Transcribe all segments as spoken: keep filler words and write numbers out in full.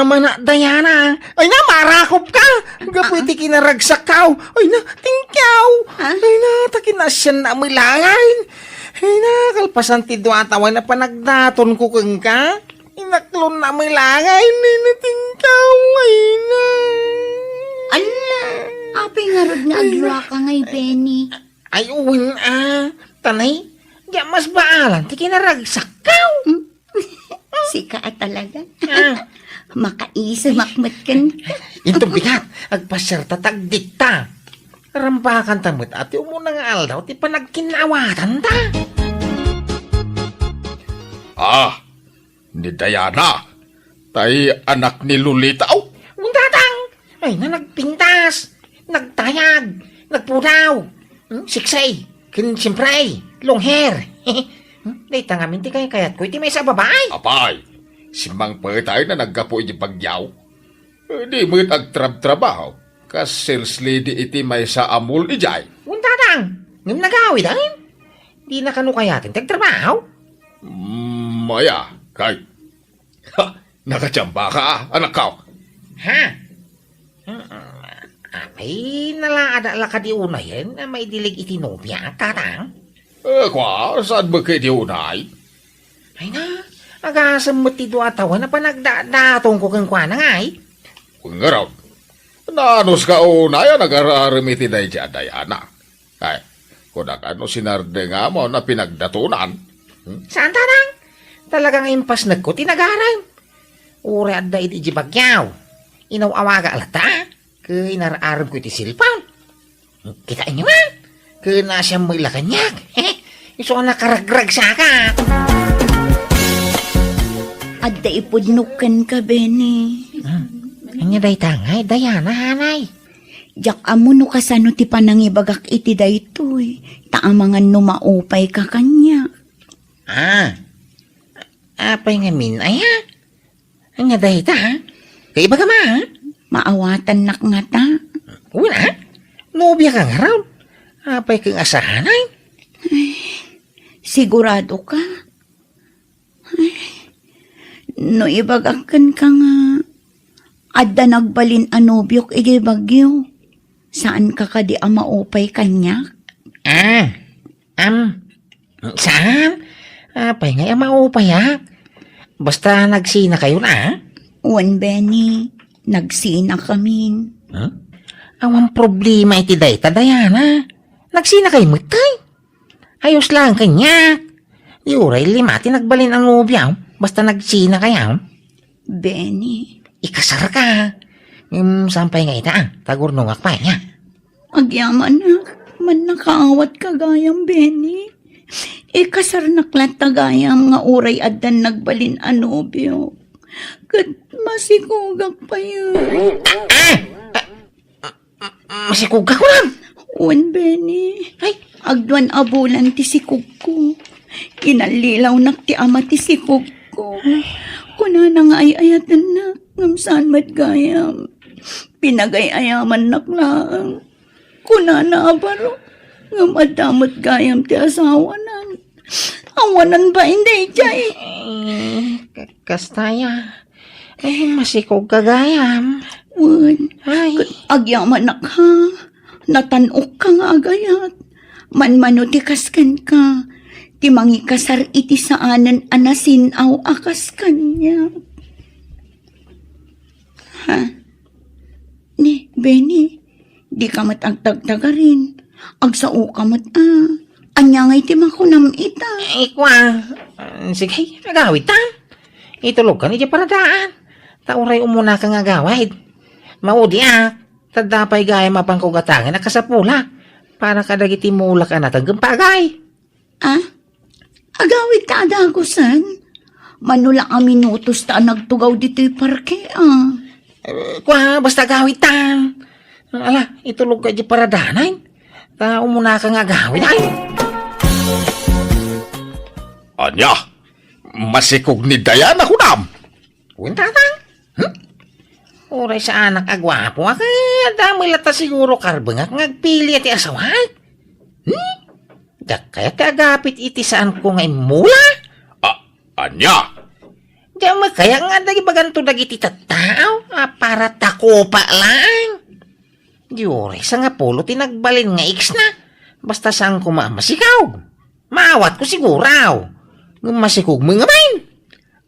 Mana, Diana. Ay na, marakop ka. Gapu iti kinaragsakkaw. Ay na, tingkaw. Ah? Ay na, ta kinasian na milangay. Ay na, kalpasan ti dua tawen a panagdaton ko kenka. Inaklon na milangay, ay na, tingkaw. Ay na. Ala, apay ngarud nga aglua ka ngay, Benny? Ay, wen a. Tanay, di mas baalan ti kinaragsakkaw. Hmm? Sika a talaga. Ah. Makaisimak met kenka. Inton bigat, agpasiarta ta agdikta. Rambakanta met a ti umuna nga aldaw ti panagkinnaawatanta. Ah, ni Diana, tay anak ni Lolita. Oh, untatang! Ay na, nagpintas, nagtayag, nagpudaw, hmm, sexy, ken siyempre, long hair. Hmm, dayta ngamin ti kaykayatko iti maysa a babai. Apay, simmangpetay na naggapu iti bagyaw. Eh, di met agtrabtrabaho, kas sales lady iti maysa a mall idiay. Untatang, ngem nagawid, ay? Di na kano kayaten ti agtrabaho? Mm, aya, kay Ha! Nakachamba ka, anakko? Ha? Ay, nalaada la kadi unayen a maidilig iti nobia, tatang? Eh, kua, saan met kay di unay? Ay na, agasem met ti dua tawen a panagdadaton ko kenkuana ngay. Ngarud, naanus ka unay a nagar-arem iti daydi a Diana? Ay, kunak a no sinardengam a pinagdatonan. Hmm? Saan, tatang? Talaga nga impasnekko ti nagarem. Uray adda idi bagyaw. Inaw-awagak latta, ket inar-aremko iti cellphone. Hmm, kitaenyo man? Ket naasiam met la kaniak. Isu a nakaragragsakak. Adda ipudnok kenka, Benny. Hmm. Ania dayta ngay, Diana, hanay? Diak ammo no kasano ti panangibagak iti daytoy, ta amangan no maupay ka kaniak. Ah. Apay ngamin, aya? Ania dayta, ha? Kaibaga ma, ha? Maawatannak ngata. Wen a? Nobia ka ngarud? Apay ket nga saan, ay? Ay, sigurado ka? Ay, no ibagak kenka nga adda nagbalin a nobiok idiay Baguio, saan ka kadi a maupay kaniak? Ah, am, saan? Apay ngay a maupayak? Basta nagsinakayon, a? Wen, Benny, nagsinakamin. Hmm? Awan problema iti dayta, Diana. Nagsinakayo met, ay? Ayos lang kaniak. Di uray lima ti nagbalin a nobia, basta nagsinakayo. Benny. Ikasarka. Ngem saan pay nga ita, a? Tagurnongak pay, a? Agyamanak, mannakaawat ka gayam, Benny. Ikasarnak latta gayam nga uray addan nagbalin a nobio. Ket masikogak pay. Ah! Masikogka, kunam? Wen, Benny. Ay. Agduan a bulan ti sikogko. Inallilawnak ti ama ti sikogko. Kunana nga ay-ayatennak, ngem saan met gayam. Pinagay-ayamannak laeng. Kunana a baro, ngem adda met gayam ti asawanan. Awanan bain daydiay. Eh, ka-, kasta ya. Eh, masikogka gayam. Wen, ay. Agyamanak, ha? Natan-okka nga agayat. Manmano ti kas kenka, ti mangikasar iti saanen a nasin-aw a kas kaniak. Ha? Ni, Benny, dika met agtagtagarin. Agsaoka met, a. Ania ngay ti makunam ita? Ay, kua. Ah, sige, agawidta. Itulogkan iti paradaan. Ta uray umunaka nga agawid. Maudiak. Ta adda pay gayam a pangkugatangen a kasapulak para kadagiti mulak a nateng ken pagay. Ah? Agawidta a dagusen? Mano la a minutos ta a nagtugaw ditoy parke, a. Eh, kua, basta agawidta. Ala, itulogka iti paradaan. Ta umunaka nga agawid, ay. Ania? Masikog ni Diana, kunam? Wen, tatang? Hmm? Uray saanak a guapo, a, kaya damo latta siguro karbengak nga agpili ti asawaek. Hmm? Diak kayat ti agapit iti saanko nga immula? A-, ania? Diak makayak nga adda ibaganto dagiti tattao a para takupa laeng. Di uray sangapulo ti nagbalin nga ex na. Basta saan koma a masikog. Maawatko siguro. Ngem masikog met ngamin.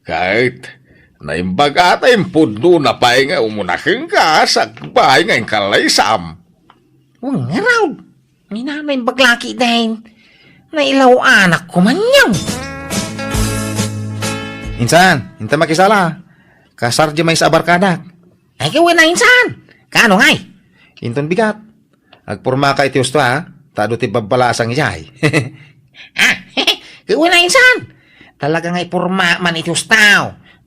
Ket naimbag a ta impudno na pay nga umuna kenka, sakbay nga inkalaysam. Wen ngarud. Ni nanay baglaki dayta. Nailaw anak ko man yan. Insan, inta makisala. Kasar di maysa a barkadak. Ay, kawen na insan. Kaano ngay? Inton bigat. Agpormaka iti husto, ha? Ta adu ti babbalasang idiay. Ah, kawen na insan. Talaga nga iporma man iti husto.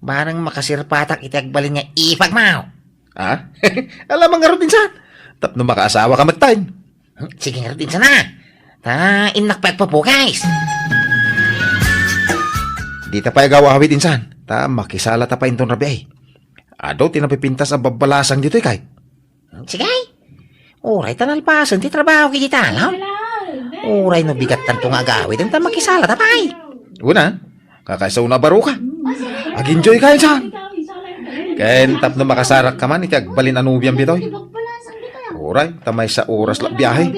Barang makasirpatak iti agbalin nga ipagmaw. Ha? Alamang ngarud insan. Tapno makaasawa ka metten. Hmm, sige ngarud insan, ha. Ta, innak pay agpapukays. Dita pay agaw-awid insan. Ta, makisala ta pay inton rabii. Adu ti napipintas a babbalasang ditoy kay. Hmm, sige. Uray ta nalpasen ti trabaho iti talo. Uray no bigat tanto nga agawid, ta makisala ta pay. Una, kakaiso na baro ka. Ag-enjoy ka, insan. Ken tapno makasarak ka man iti agbalin a nobiam ditoy. Uray, ta maysa oras la biahe.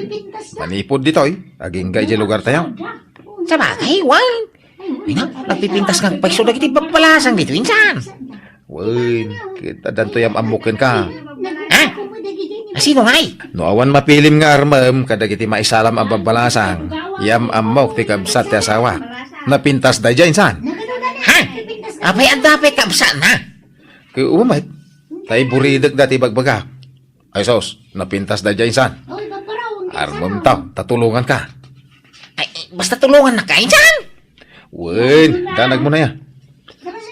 Manipud ditoy, agingga iti lugar tayo. Sabagay, wen. Ay na, nagpipintas nga agpayso dagiti babbalasang ditoy, insan. Wen, ket addanto yam-ammok kenka. Ha? Asino ngay? No awan mapilim nga armem kadagiti maisalam a babbalasang, yam-ammok ti kabsat ti asawa. Napintas daydiay, insan. Ha? Apay adda pay kabsatna? Ket umet, tay buridek dati bagbaga. Ay sus, napintas daydiay, insan. Armem ta, ta tulongan ka. Ay, basta tulongan na ka, insan. Wen, danag mo na ya.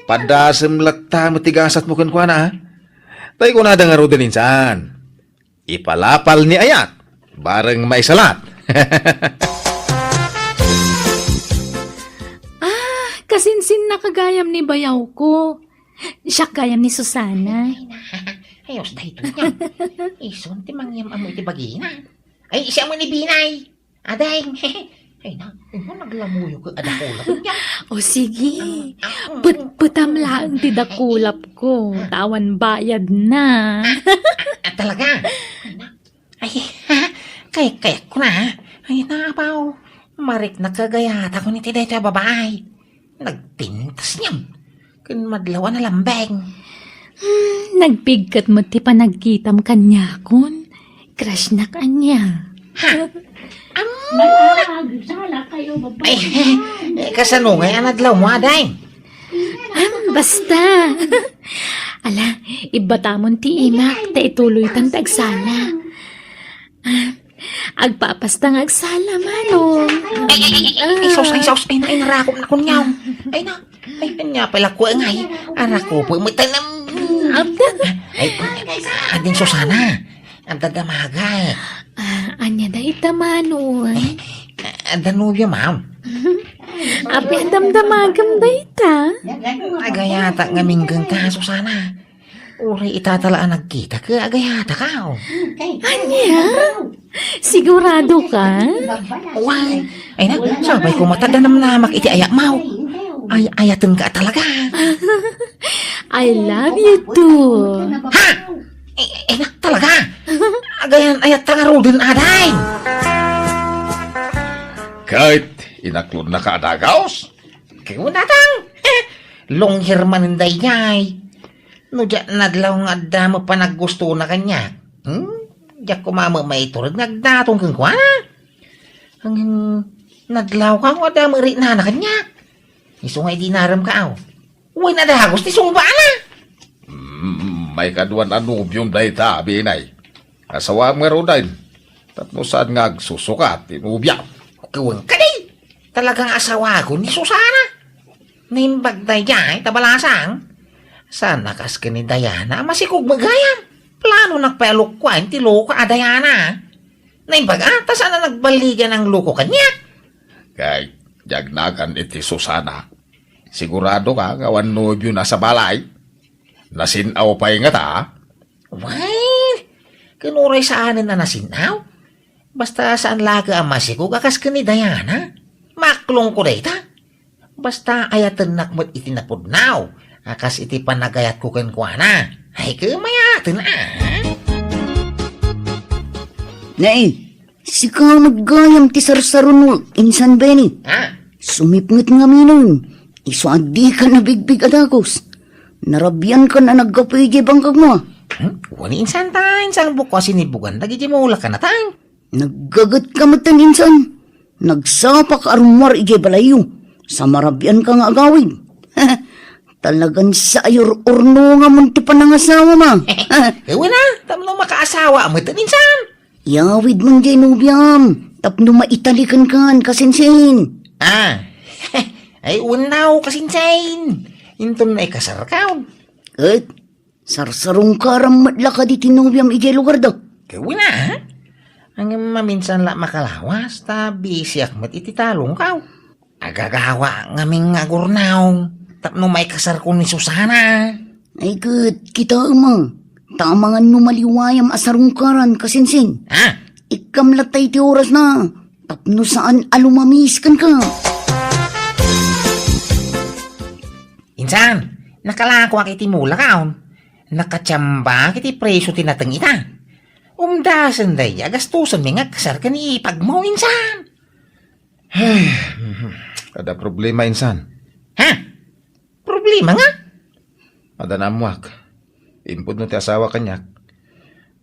Padasem latta met ti gasat mo kenkuana, ha? Tay kunada ngaruden, insan. Ipalapal ni ayat, bareng maisalat. Ah, kasinsinna ka gayam ni bayawko. Siak gayam ni Susana. Ay, na. Ayos, daytoy niya. Isun ti mangyam-ammo iti bagina. Ay, siya mo ni Binay. Ading. Ay na, ino naglamuyo ko, ada ko lang. O sige, petpetam laeng ti dakulap ko, ta awan bayad na. Ah, talaga? Ay na. Ay, kay, kay ko na, ha? Ay na, apaw. Marik na kagayata ko ni ti daytoy a babae. Nagpintas niyan. Ken madlaw a nalambeng. Hmm, nagpigket met ti panagkitam kaniakon. Crush nak ania. Ha? Ammo? Ay, eh, kasano ngay a nadlaw mo, aday? Ah, basta. Ala, ibbatamon ti imak, ta ituloytan ti agsala. Ah, agpapasta nga agsala, Manong. Ay, ay, ay, ay, ay, sus, ay, sus, ay, na, ay, narakop na kunyaw. Ay, na, ay, ania pala ko, ay, arakop, matanem. Ay, ading Susana, ang dadamaga, eh. Ah, ania dayta, Manong? Eh, ang danobya, ma'am. Apay a damdamagam dayta? Agayata nga minggen ka, Susana. Uray itatala a nagkita, ka agayata ka, oh. Ania? Sigurado ka? Wen. Ay na, sabay ko mata danamnamak iti ayak mo. Ay, ayaten ka talaga. I love you too. Ha? Ay, ay na, talaga? Agayan, ayat ta nga ruden, aday. Ket inaklod na ka adagaos? Kiunatang. Long hair man daydiay. No diak nadlaw nga adda met panaggustona kaniak. Hmm? Diak koma met maiturod nga agdaton kenkuana. Ngem nadlaw ka nga adda met riknana kaniak. Isu nga idinarem ka, aw. Wen a dagos ti sungbaana. Mm, maikaduan a nobiom dayta, Binay. Asawaem ngaruden. Tapno saan nga agsusukat ti nobiam. Wen kadi. Talaga nga asawakon ni Susana. Naimbag daydiay ta balasang. Saan a kas ken ni Diana a masikog met gayam. Planonak pay a lukuan ti loko a Diana. Naimbag a ta saan a nagballigan ang loko kaniak. Kay, diak nagan iti Susana. Sigurado ka nga awan nobiona sa balay? Nasin-aw pay ngata? Wen, ken uray saanen a nasin-aw. Basta saan laeng a masikog a kas ken ni Diana. Maklongko dayta. Basta ayatennak met iti napudno. a kas iti panagayatko kenkuana. Ay, kumayaten, a. Nay, sika met gayam ti sarsaronmo, Insan Benny. Ha? Sumipnget ngaminen, isu a dika nabigbig a dagus. Narabiankan a naggapu idiay bangkagmo. Hmm? Wen, Insan, ta insan bukko a sinibugan dagiti mulak a natang. Naggagetka metten, Insan. Nagsapaka a rummuar idiay balayyo. Sa marabianka nga agawid. Talagan sa ayur-urno nga mun ti panangasawam. Wen a, tapno makaasawa metten, Insan. Iyawidmon diay nobiam, tapno maitali kenkan, kasinsin. Ah. Ay, wen a, kasinsin. Inton naikasarkaw. Ket, sarsarungkaram met la kadi ti nobiam idiay lugarda? Ket wen a, ha? Ngem maminsan la makalawas, ta bisiak met iti talongkaw. Agagawa ngamin nga agurnaw, tapno maikasarko ni Susana. Ay ket, kitaem a, ta amangan no maliwayam a sarungkaran, kasinsin. Ha? Ikkam latta iti orasna, tapno saan a lumamis kenka. Insan, nakalakoak iti mulakaw. Nakatiambaak iti presio ti nateng ita. Umdasen daydi a gastusenmi nga agkasar ken ipagmo, Insan. Ay, mhm. Adda problema, Insan. Ha? Problema nga? Adda naammoak. Impudno ti asawa kaniak.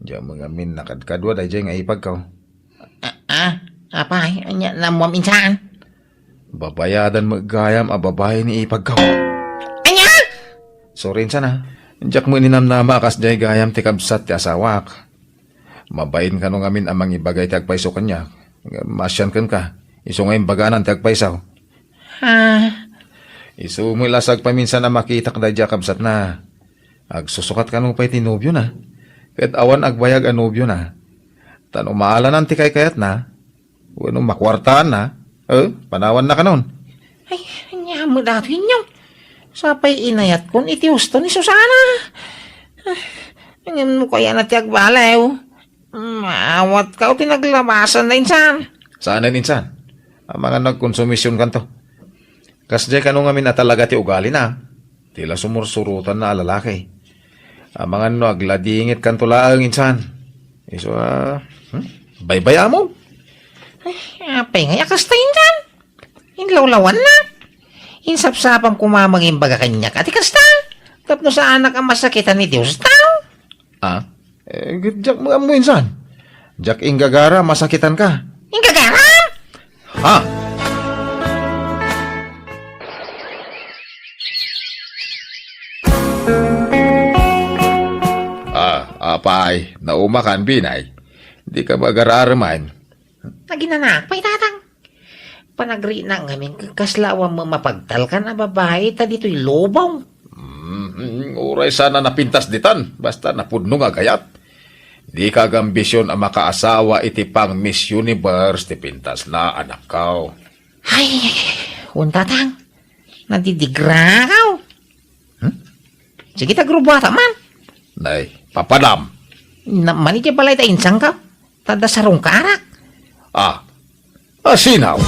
Diak met ngamin nakadkadua daydiay nga ipagko. A, a, apay, ania naammoam, Insan? Babayadan met gayam a babai ni ipagko. Ania? Sorry, Insan, a. Diak met ninamnama a kasdiay gayam ti kabsat ti asawak. Mabain kano ngamin a mangibaga iti agpayso kaniak. Ngem maasian kenka, isu nga imbaganan ti agpayso. Ha? Isu met la sa agpaminsan a makitak daydiay a kabsatna. Agsusukat kano pay ti nobiona. Ket awan agbayag a nobiona. Ta no maalanan ti kaykayatna, wenno makuartaanna, eh, panawanna kanon. Ay, ania met datoy, Inyong? Sapay inayatkon iti husto ni Susana. Ah, ngem no kayatna ti agbaliw, maawatka ti naglabasanna, Insan. Saanen, Insan. Amangan no agkonsumisionkanto. Kasdiay kano ngamin a talaga ti ugalina. Ti la sumursurotanna a lalaki. Amangan no agladingitkanto laeng, Insan. Isu a, hmm? Baybay-amon. Ay, apay ngay a kasta, Insan? Inlawlawannak. Insapsapam koma mangimbaga kaniak a ti kasta. Tapno saanak a masakitan ni Dios a tao. Ah? Eh, ket diak met ammo, Insan. Diak inggagara a masakitanka. Inggagara? Ha? Ah, apay, naumakan, Benny. Dika met agar-aramay. Aginanaak pay, Tatang. Panagrinak ngamin ket kasla awan met mapagtalkan a babai ta ditoy lubong. Mm, uray saan a napintas ditan, basta napudno nga agayat. Dika agambision a makaasawa iti pang-Miss Universe ti pintasna, anakko. Ay, wen, Tatang, nadidigrakaw. Hmm? Sige, ta agrubuata man. Nay, papadam. Naman iti balay ta insangka. Ta adda sarungkarak. Ah. Asinaw.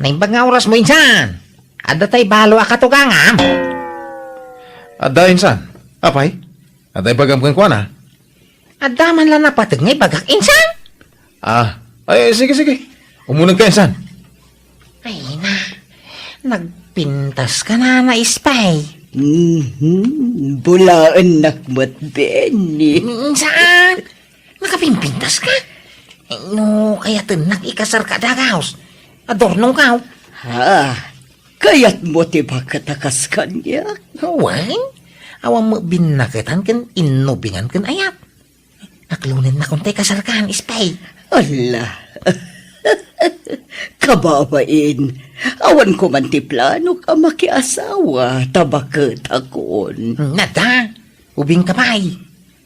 Naimbag nga orasmo, Insan. Adda tay balo a katugangam. Adda, Insan. Apay? Adda ibagam kenkuana? Adda man la napateg nga ibagak, Insan. Ah, ay, sige, sige. Umunegka, Insan. Ay na, nagpintaska nana, Espay. Mhm, bulaennak met, Benny. Insan, nakapimpintaska? No kayatennak ikasarka a dagaus, adornongkaw. Ha? Kayatmo ti baket a kas kaniak? Wen, awan met binnaketan ken innubingan ken ayat. Aklonennakon tay kasarkan, Espay. Ala. Kababain, awan koman ti planok a makiasawa ta baketakon. Nada, ubingka pay.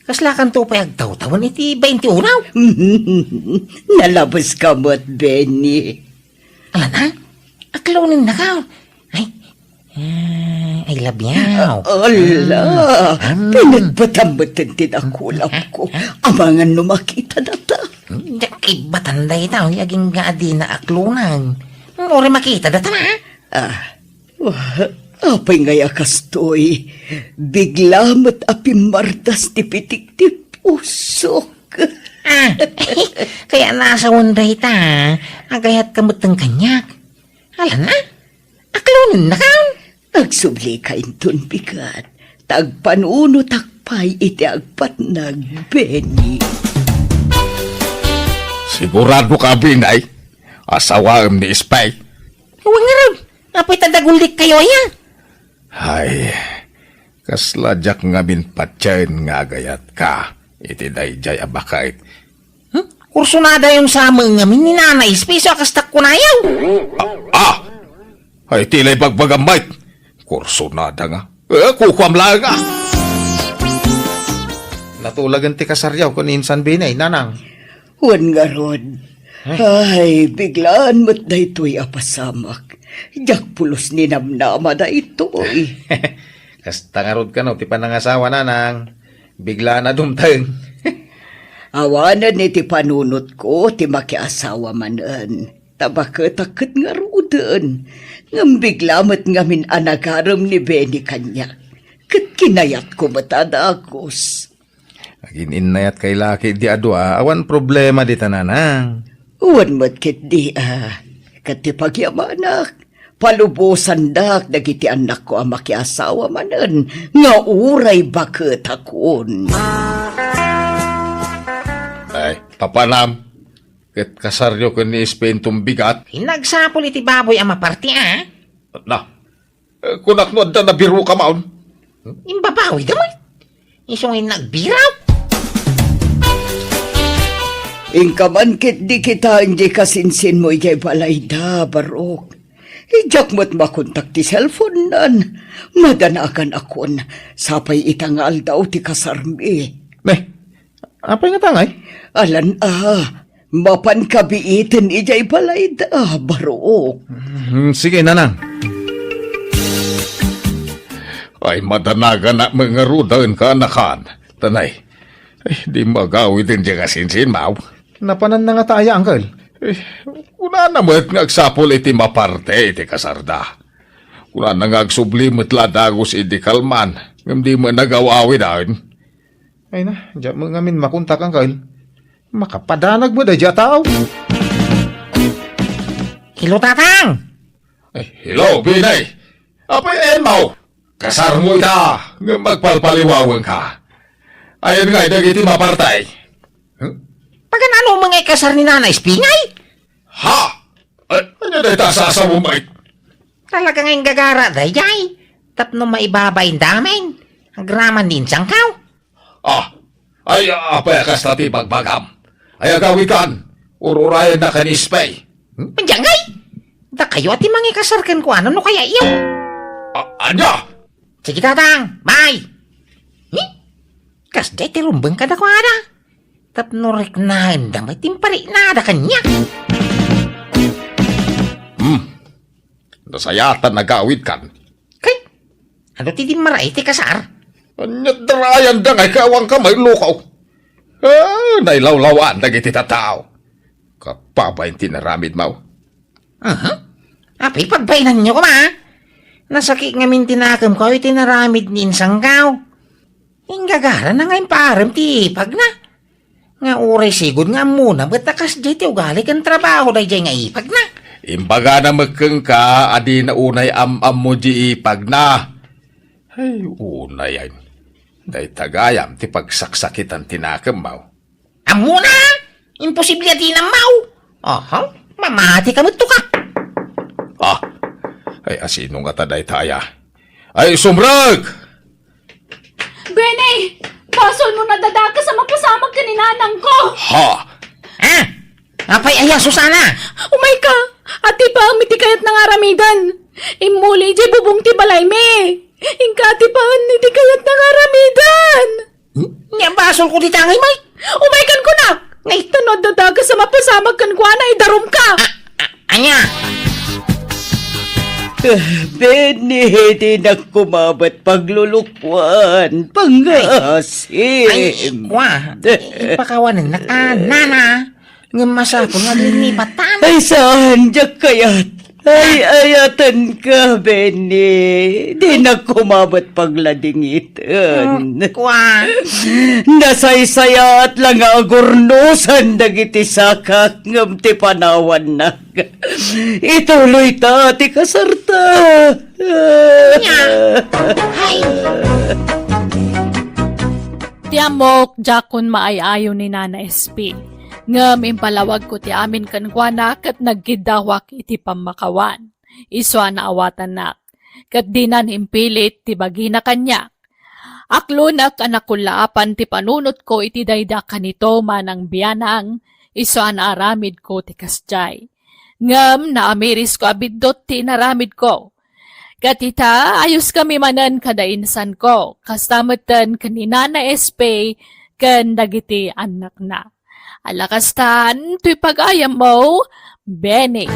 Kaslakanto pay agtawtawen iti bainti unaw. Nalabeska met, Benny. Ala na, aklonennaka. Ay, ah, I love you. Ala, mm, mm. Pinagbatam met ti dakulapko. Amangan no makita data. Diak ibbatan dayta, agingga a dina aklonan. Uray makita data na. Ah, Apay ngay a kastoy? Bigla met a pimmardas ti pitik ti pusok. Ah, kaya nasawan dayta, agayat ka met kaniak. Ala na, aklonennaka. Agsublika inton bigat, ta agpanunotak pay iti agpatnag, Benny. Sigurado ka, Binay? Asawaem ni Espay? Wen ngarud, apay ta daguldik kayo aya? Ay, kasla diak ngamin patien nga agayat ka iti daydiay a baket. Hmm? Kursunadayon sa ngamin ni Nana Espay, so a kasta kunayo. Ah, ah! Ay, ti la ibagbagam, Mike. Kursunada nga. Eh, kukuam laeng, ah. Natulagen ti kasaryo ken ni Insan Binay, Nanang. Wen ngarud. Eh? Ay, biglaan met daytoy a pasamak. Diak pulos ninamnama daytoy. Kasta ngarud kano ti panangasawa, Nanang. Biglaan a dumteng. Awanen iti panunotko ti makiasawa manen. Ta baketak ket ngaruden. Ngem bigla met ngamin a nagarem ni Benny kaniak. Ket kinayatko met a dagus. Agin-innayat kay laki di a dua, awan problema dita, Nanang. Wen met ketdi a, ket ti pagyamanak, palubosandak dagiti annakko a makiasawa manen nga uray baketakon. Ay, papanam, ket kasaryo ken ni Espay inton bigat? Nagsapul iti baboy a maparti, a? Na, Eh, kunak no adda nabiruka maon. Imbabawida met. Isu nga nagbiraw. Inka man ketdi kitaen diay kasinsinmo idiay balayda, Barok. Diak met makontak ti cellphone-nan. Madanagan akon. Sapay ita nga aldaw ti kasarmi. Ne, apay nga tangay? Alan a, mapan kabiiten idiay balayda, Barok. Hmm, sige, Nanang. Ay, madanaganak met ngaruden, kaanakan. Tanay, ay, di magawiden diay kasinsinmo. Napananna ngata aya, Uncle? Eh, kunana met nga agsapul iti maparte iti kasarda. Kunana nga agsubli met la dagus idi kalman, ngem di met nagaw-awiden. Ay na, diak met ngamin makontak, Uncle. Makapadanag met daydiay a tao. Hello, Tatang! Ay, hello, Binay! Apay, Elmo! Kasarmo ita, ngem agpalpaliwawenka. Ayan nga, dagiti mapartay. Huh? Paganano man nga ikasar ni Nana Espay ngay? Ha? Ay, ania dayta a sasawem, Mike? Talaga nga inggagara daydiay. Tapno maibabain damin. Agraman ni insangkaw. Ah, ay, apay a kasta ti bagbagam? Ay, agawidkan, ururayennak ken ni Espay. Hmm? Diay ngay? Dakayo a ti mangikasar kenkuana no kayatyo. A-, ania? Sige, Tatang, bye! Hmm? Kasdiay ti rumbeng kadakuada. Tapno riknaenda met ti impariknada kaniak. Hmm. Nasayaat a nagawidkan. Kay, adu ti dimmaray ti kasar? Ania ti darayanda ngay ket awanka maillukaw? Ah, nailawlawaan dagiti tattao. Kababain ti inaramidmo. Aha. Apay, pagbainanyo koma? Nasakit ngamin ti nakemko iti inaramid ni insangkaw. Inggagarana nga impaarem ti ipagna. Nga uray sigud nga ammona met a kasdiay ti ugali ken trabaho daydiay nga ipagna. Imbagana met kenka a dina unay am-ammo diay ipagna. Ay, unay, ay. Dayta gayam ti pagsaksakitan ti nakemmo. Ammona? Imposible a di nammaw. Aha, mamati ka met to ka. Ah, ay, asino ngata dayta aya? Ay, sumrek! Benny! Basolmo nadadakes a mapasamak ken ni nanangko! Ha? Ah! Apay aya, Susana? Umayka! Atipaem iti kayatna nga aramiden! Immuli idiay bubong ti balaymi! Inka atipaen iti kayatna nga aramiden! Hmm? Nia basolko dita ngay, Mike? Umaykan kunak! Ngay ta no adda dakes a mapasamak kenkuana, idarumka! Ah, ah, ania? Ah, Benny, dinak koma met paglulukuan. Pangasim. Ay, ay, kwa. Ipakawanennak, ah, nana. Ngem masapul nga aglinnipat, tama. Ay, saan, diak kayat. Ay-ayatenka, Benny. Dinak koma met pagladingiten. Hmm, kua. Nasaysayaat la nga agurnosan dagiti sakak ngem ti panawannak. Ituloyta ti kasarta. Nya. Ay. Ti ammok, diakon maay-ayo ni Nana S P. Ngem impalawagko ti amin kenkuana ket nagkiddawak iti pammakawan. Isu a naawatannak, ket dinan impilit ti bagina kaniak. Aklonek a nakullaapan ti panunotko iti dayda kanito manang bianang, isu a naaramidko ti kasdiay. Ngem naamirisko a biddut ti inaramidko. Ket ita, ayoskami manen kada insanko, kasta metten ken ni Nana S P ken dagiti annakna. Ala kastan, toy pagayammo, Benny.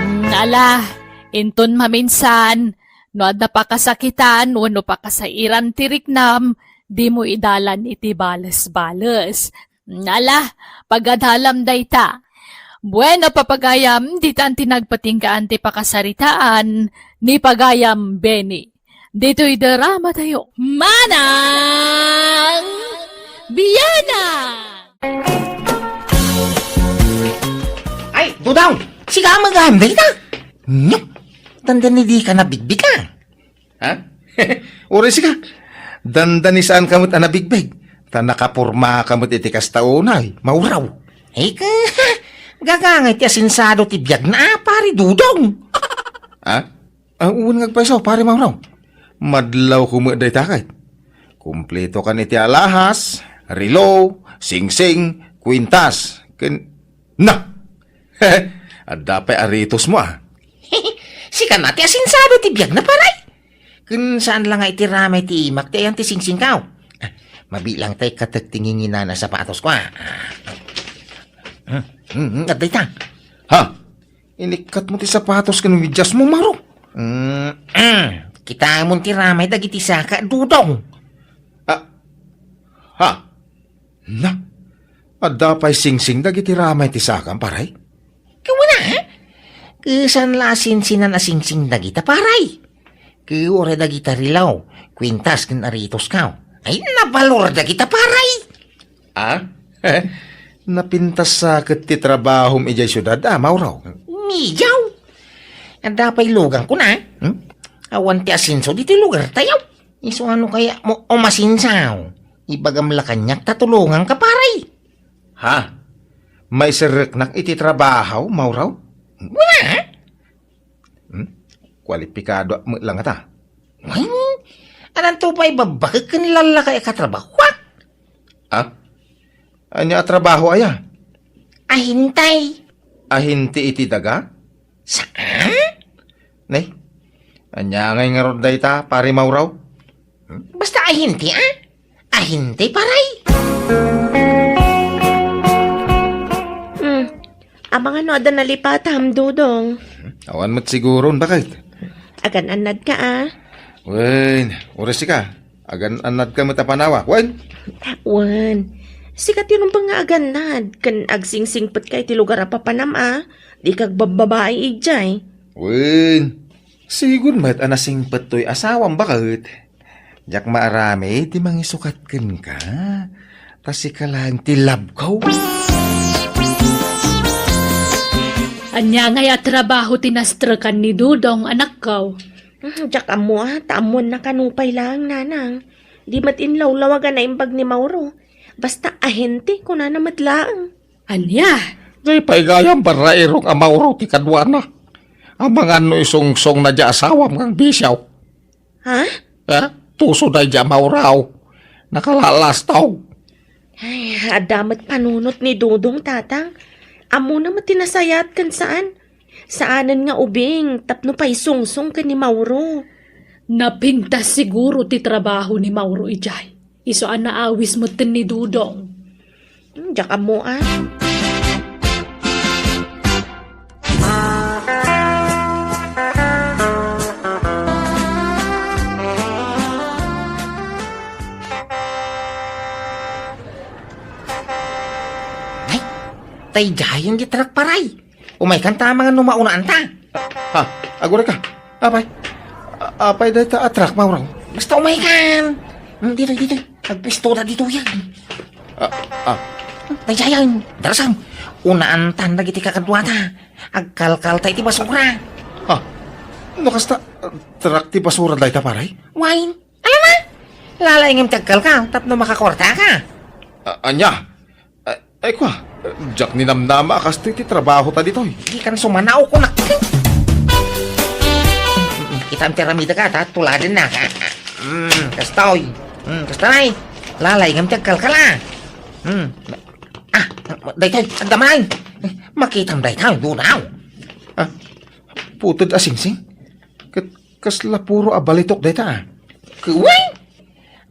Mm, ala, inton maminsan, no adda pakasakitan wenno pakasairan ti riknam, dimo idalan iti bales-bales. Mm, ala, pagadalam dayta. Bueno, papagayam, ditan ti nagpatinggaan ti pakasaritaan ni pagayam Benny. Ditoy drama tayo. Manang Biana! Ay, Dudong! Sika a magayam dayta? Nyo? Dandani dika nabigbig a? Ha? Uray sika. Dandani saanka met a nabigbig. Ta nakapormaka met iti kasta unay, Mauraw. Ay, ka, gagangay ti asinsado ti biagna, a, pare Dudong. Ha? Ah, wen nga agpayso, pare Mauraw. Madlawko met dayta ket. Kumpleto kan iti alahas, relo, singsing, kwintas, ken, na! Adda pay aritosmo, a. Sika na ti asinsado ti biagna, pare. Ken saan la nga iti ramay ti imak ti ayan ti singsingko. Ah, mabilang tay katek ti nginginana sapatosko, a. Ah. Hmm, hmm, hmm, adda ita. Ha? Inikkatmo ti sapatos ken mediasmo, Mauraw. Mm, mm. Kitamon ti ramay dagiti saka, Dudong. Ah. Ha? Na? Adda pay singsing dagiti ramay ti sakam, pare? Kuna, ha? Ket saan la a sinsinan a singsing dagita, pare? Ket uray dagita relo, kwintas ken aritosko. Ay, nabalor dagita, pare! Ah? Napintas sa ket ti trabahom idiay siudad, a, Mauraw? Midiaw. Adda pay lugangko na, hmm? Awan ti asenso ditoy lugartayo. Isu a no kayatmo umasenso, ibagam la kaniak ta tulongangka, pare. Ha? Maiserreknak iti trabaho, Mauraw? Wala. Hmm? Kualipikado met la ngata. Wen, addanto pay babbakek ken lallakay a katrabahoak. Ah? Ania a trabaho aya? Ahente. Ahente iti daga? Saan? Ne? Ania ngay ngarud dayta, pare Mauraw? Basta ahente, a? Ahente, pare. Hmm. Amangan no adda nalipatam, Dudong. Awan met siguron, baket. Agan-annadka, a? Wen, uray sika. Agan-annadka met a panawak, wen? Wen. Sika ti rumbeng nga agannad, ken agsingsingpetka iti lugar a papanam, a? Dika agbabbabai idiay. Wen. Sigun met a nasingpet toy asawam, baket. Diak maaramid ti mangisukat kenka. Ta sika laeng ti love ko. Ania ngay a trabaho ti nastrekan ni Dudong, anakko? Hmm, diak ammo, a, ta ammoanna kano pay laeng, nanang. Di met inlawlawag a naimbag ni Mauro. Basta ahente, kunana met laeng. Ania? Di pay gayam barrairong a Mauro ti kaduana. Amangan no isungsongna diay asawam nga agbisiaw. Ha? Ha? Tuso daydiay a Mauraw. Nakalalastog. Ay, adda met panunot ni Dudong, Tatang. Ammona met ti nasayaat ken saan. Saanen nga ubing tapno paisungsong ken ni Mauro. Napintas siguro ti trabaho ni Mauro idiay. Isu a naawis metten ni Dudong. Hmm, diak ammo, a. Ay, daydiayen ti truck, paray. Umaykan ta amangan no maunaan ta. Ha? Agurayka? Apay? A-, apay dayta a truck, Mauraw? Basta umaykan. Hmm, ditoy, ditoy. Agpistoda ditoy yan. Ah, ah. Daydiayen, darasem. Unaan tan dagiti kakaduata. Agkalkalta iti basura. Ha? No kasta, truck ti basura dayta, pare? Wen. Alama? Lalaingem ti agkalkal tapno makakuartaka. A-, ania? A-, ay, kua, diak ninamnama a kastoy ti trabahota ditoy. Dikan sumanaw, kunak. Kitaem ti aramidek, ta tuladennak. Mm, kastoy. Mm, kasta, nay. Lalaingem ti agkalkal, a. Mm. Ah, daytoy, adda man. Makitam daytoy, dudaw. Ah, puted a singsing? Ket kasla puro a balitok dayta, a. Kuway!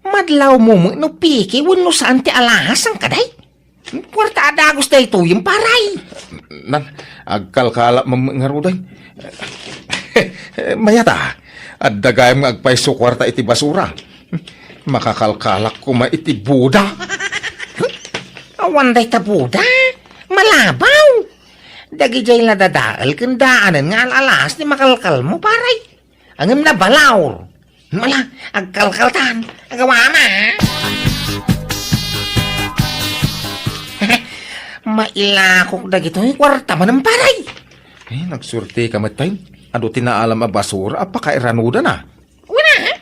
Madlawmo met no peke wenno saan ti alahas, saan kadi? Kuarta a dagus daytoy, pare. Nan, agkalkala met ngaruden. Mayat a, adda gayam nga agpayso kuarta iti basura. Makakalkalak koma iti boda. Awan dayta boda. Malabaw. Dagidiay la dadael ken daanen nga al-alas ti makalkalmo, pare. Ngem nabalaw. Mala, agkalkaltan. Agawama. Mailakok dagitoy kuarta manen, pare. Eh, nagsuertika met, tay. Adu ti naalam a basura a pakairanudana. Wen a?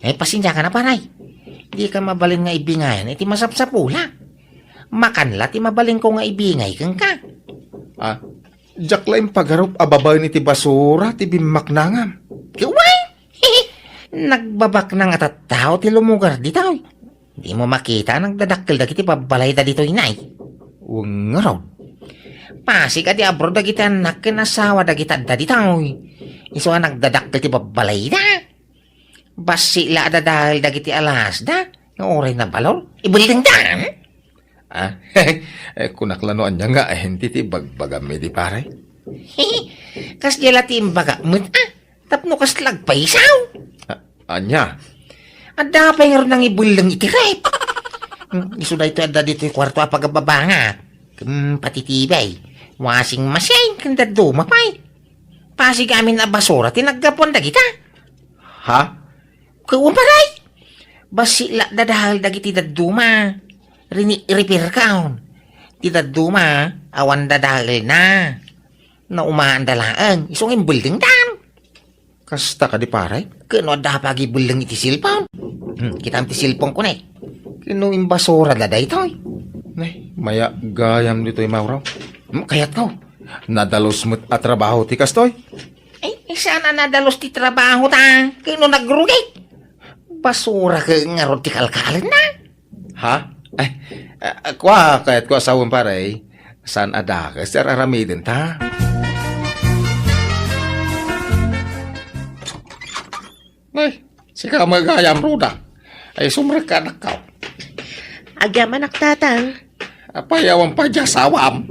Eh, pasensiakan a, pare. Dika mabalin nga ibingayan iti masapsapula. Makan la ti mabalinko nga ibingay kenka. Ah, diak la impagarup a babaen iti basura ti bimmaknangam. Wen! Nagbabaknang a tattao ti lumugar ditoy. Dimo makita a nagdadakkel dagiti babbalayda ditoy, nay? Wen ngarud. Pasig a di abroad dagiti annak ken asawa dagiti adda ditoy. Isu a nagdadakkel ti babbalayda. Bassit la a dadael dagiti alasda nga uray nabalor. Ibuldingdan! Ah, eh, kunak la no ania nga enti ti bagbagam idi, pare? Kasdiay la ti imbagak met, a. Tapno kasla agpaysaw. A-, ania? Adda pay ngarud nangibulding iti ref. Hmm, isu daytoy adda ditoy kuarto a pagababangak. Hmm, pati T V, washing machine, ken dadduma pay. Pasig amin a basura ti naggapuan dagita. Ha? Ket wen, pare. Bassit la dadael dagiti dadduma. Rini-, repair kaon. Ti dadduma, awan dadaelna. Naumaanda laeng, isu nga imbuldingdan. Kasta kadi, pare? Ket no adda pagibulding iti cellphone? Hmm, kitam ti cellphone ko, ne. Ket no imbasurada daytoy? Ne, mayat gayam ditoy, Mauraw. Hmm, kayatko. Nadalus met a trabaho ti kastoy? Ay, saan a nadalus ti trabaho ta? Ket no nagrugit? Basura ket ngarud ti kalkalenna. Ha? Ay, ah, kua, kayatko a sawen, pare. Saan a dakes ti ar-aramidenta? Ay, sika met gayam, Ruda. Ay, sumrekka, anak ko. Agyamanak, Tatang. Apay, awan pay diay asawam?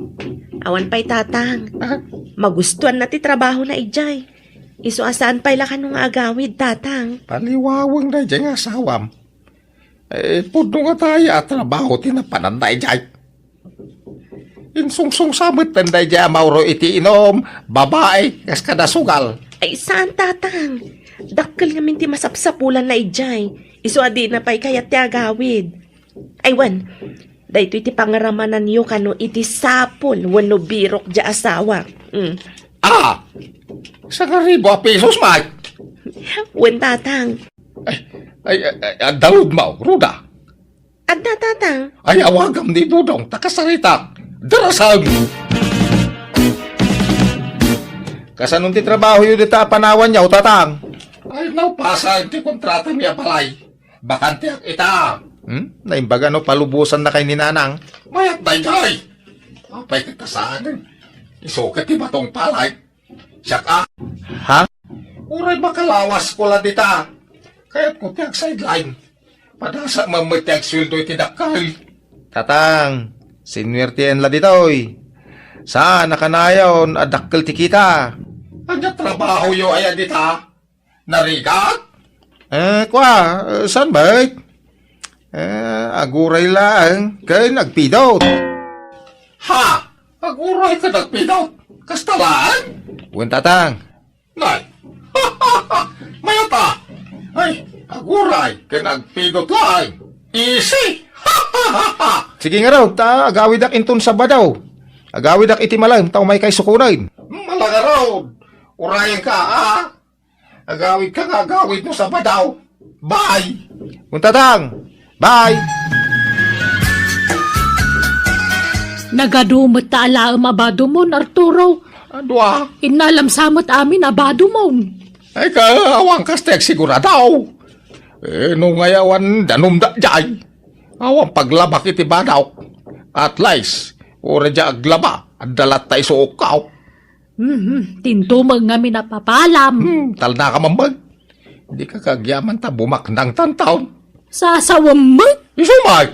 Awan pay, Tatang. Ah? Magustuanna ti trabahona idiay. Isu a saan pay la kano nga agawid, Tatang. Paliwaweng daydiay nga asawam. Eh, pudno nga aya a trabaho ti napananna idiay. Insungsongsa metten daydiay a mauro iti inum, babai, kas kada sugal. Ay, saan, Tatang. Dakkel ngamin ti masapsapulanna idiay. Isu a dina pay kayat ti agawid. Ay, wen, daytoy ti pangaramananyo kano iti sapul wenno birok diay asawa. Mm. Ah! Sangaribu a pesos, Mike! Wen, Tatang. Ay, ay, ay, ay, adda udmaw, Ruda. Adda, Tatang. Ay, awagam ni Dudong, ta kasaritak. Darasem! Kasano ti trabahoyo dita a panawanyo, Tatang? Ay, naupasa ti kontratami a balay. Bakanteak ita. Hmm? Naimbaga no palubosannakay ni Nanang. Mayat daydiay. Apay ket kasano? Isu ket ti batong palay. Siak a. Ha? Uray makalawasko la dita. Kayatko ti agsideline. Padasa met ti agsueldo iti dakkel. Tatang, sinuertien la ditoy. Saan a kanayon a dakkel ti kita. Ania trabahoyo aya dita? Narigat? Eh, kua, eh, saan met? Eh, aguray laeng ken agpidot. Ha? Aguray ken agpidot? Kasta laeng? Wen, Tatang. Nay. Mayat a. Ay, aguray ken agpidot laeng. Easy. Sige ngarud, ta agawidak inton Sabado. Agawidak iti malem, ta umaykay sukonen. Mala ngarud. Urayenka, a. Agawidka nga agawidmo Sabado. Bye. Wen, Tatang. Bye. Nagadu met ta alaem a badumon, Arturo. Adu a. Innalam sa met amin a badumon. Ay, ka, awan kasta agsigurado. Eh, no ngay awan danum daydiay. Awan paglabak iti badok. At least, uray dia aglaba, adda latta isuokko. Mhm, tintumeng ngamin a papalam. Hmm, talna ka mamag. Di ka kagyaman ta bumaknang tantaon. Sasawem met. Isu met.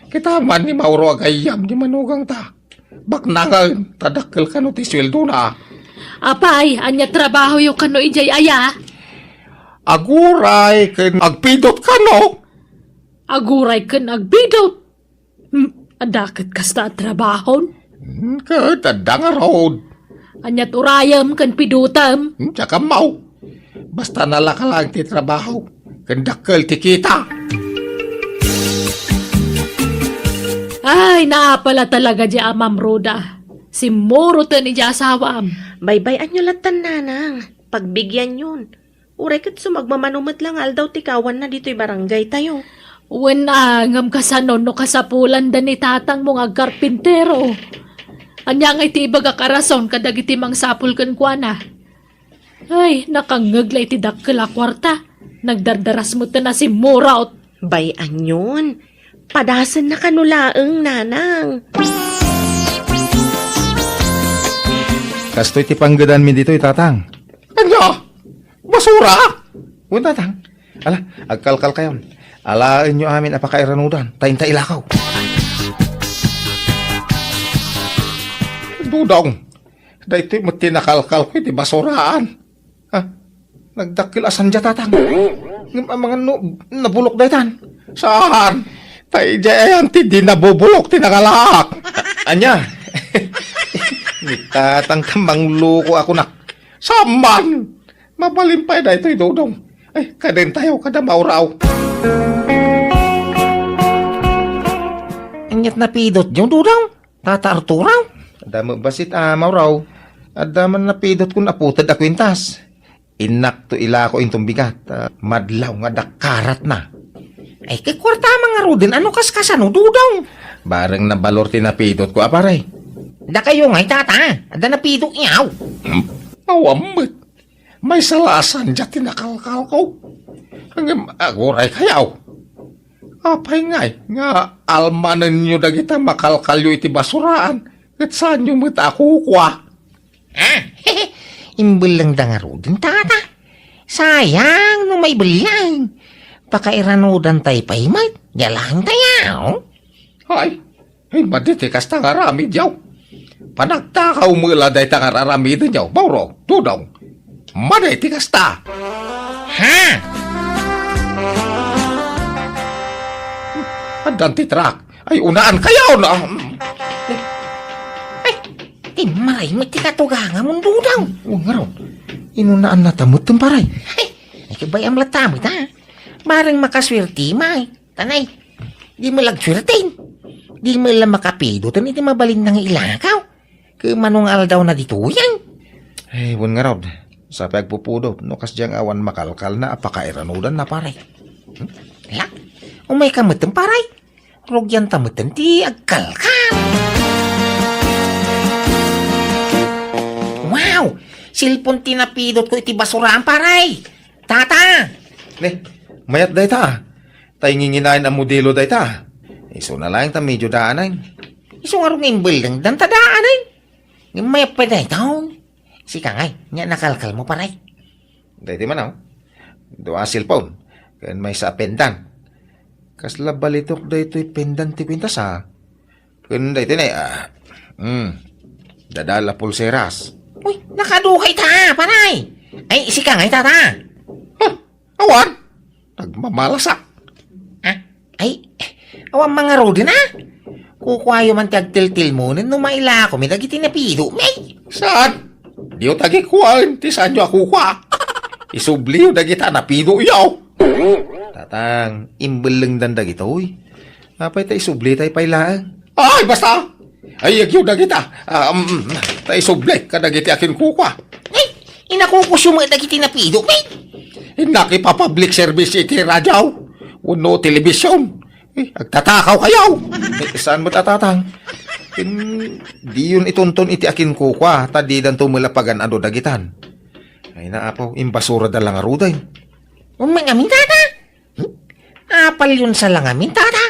Kita man ni Mauro agayyam ni manugangta. Baknangen, ta dakkel kano ti sueldona. Apay, ania trabahoyo kano idiay aya? Aguray ken agpidot kano. Aguray ken agpidot. Hmm, adda ket kasta a trabahon? Hmm, ket adda ngarud. Aniat urayem ken pidotem? Hmm, diak ammo. Basta nalaka laeng ti trabaho, ken dakkel ti kita. Ay, naapala talaga di Amam Roda. Simmuroten iti asawam. Baybay-anyo lattan, nanang. Pagbigianyon. Uray ket sumagmamano met la nga aldaw ti kawanna ditoy barangaytayo. Wen a, ngem kasano no kasapulanda ni tatangmo nga agkarpintero? Ania ngay ti ibagak a rason kadagiti mangsapul kenkuana? Ay, nakangngeg la iti dakkel a kuarta. Nagdardaras metten a simmurot. Bay-anyon. Padasenna kano laeng, nanang. Kastoy ti panggedanmi ditoy, tatang. Ania? Basura? Wen, tatang. Ala, agkalkalkayon. Alaenyo amin a pakairanudan, ta inta ilakaw. Dudong, daytoy met ti nakalkalko iti basuraan. Ha? Nagdakkel a sanda, tatang. Ngem amangan no nabulok daytan. Saan? Ta idiay ayan ti di nabubulok ti nangalak. A-, ania? Ni tatang ta mangloko ako nak. Saan man? Mabalin pay daytoy, Dodong. Ay, kadentayo, kada Mauraw. Aniat napidotyo, Dodong? Tata Arturo? Adda met bassit a Mauraw. Adda man napidot kun aputed a kuintas. Innakto ilako inton bigat, a, madlaw nga dakkaratna. Ay, ket kuarta man ngaruden, ano kaskasano, Dodong? Bareng nabalor ti napidotko, a, pare. Dakayo ngay, tata, adda napidotyo? Hmm? Awan met. Maysa la a sanda ti nakalkalko. Ngem aguray kayo. Apay ngay nga almanenyo dagita makalkalyo iti basuraan, ket saanyo met a kukua? Ah, imbellengda ngaruden, tata. Sayang no maibelleng. Pakairanudantay pay met, ya laeng tayo. Ay, ay, madi ti kasta nga aramidyo. Panagtakaw met la dayta nga ar-aramidenyo, Mauro, Dodong. Madi ti kasta. Ha? Addan ti truck. Ay, unaan kayo, no? Ay, ti maray met ti katugangamon, Dodong. O, ngarud. Inunaannata met, pare. Ay, ay, kabayam latta met, ha? Bareng makaswerti, may. Tanay, di met la agsuerten. Di met la makapidoten iti mabalinna nga ilakaw. Ket mano nga aldawna ditoyen? Ay, wen ngarud. Sapay agpupudot no kasdiay nga awan makalkalna a pakairanudanna, pare. Hmm? Ala, umayka metten, pare. Rugianta metten ti agkalkal. Wow! Cellphone ti napidotko iti basuraan, pare. Tata! Ne, mayat dayta, a. Ta inginginayon a modelo dayta. Isuna laeng ta medio daanen. Isu ngarud nga imbellengdan ta daanen. Ngem mayat pay dayta. Sika ngay, ania nakalkalmo, pare? Daytoy man, a. Dua a cellphone, ken maysa a pendant. Kasla balitok daytoy pendant ti kuintas, a. Ken daytoy ne, a. Hmm. Dadal a pulseras. Uy, nakaduka ita, pare. Ay, sika ngay, tata. Huh, awan. Nagmamalasak. Ah, ay, awan man ngaruden, a. Kukuayo man ti agtiltilmonen no mailakomi dagiti napidomi. Saan? Diyo ta kikuaen ti saanyo a kukua. Isubliyo dagita napidoyo. Tatang, imbellengdan dagitoy. Apay ta isublitay pay laeng? Ay, basta! Ay, agyo dagita. Ah, um, ta isubli kadagiti akinkukua. Ay, inakukusyo met dagiti napido, men. Innak ipa-public service iti radyo wenno television. Eh, agtatakaw kayo! Eh, saan met a tatang? Ken, diyon itunton iti akinkukua, ta didanto met la pagan-ado dagitan. Ay na, apo, imbasurada la ngaruden. Umangamin, tata? Hmm? Apalyon sa langamin, tata?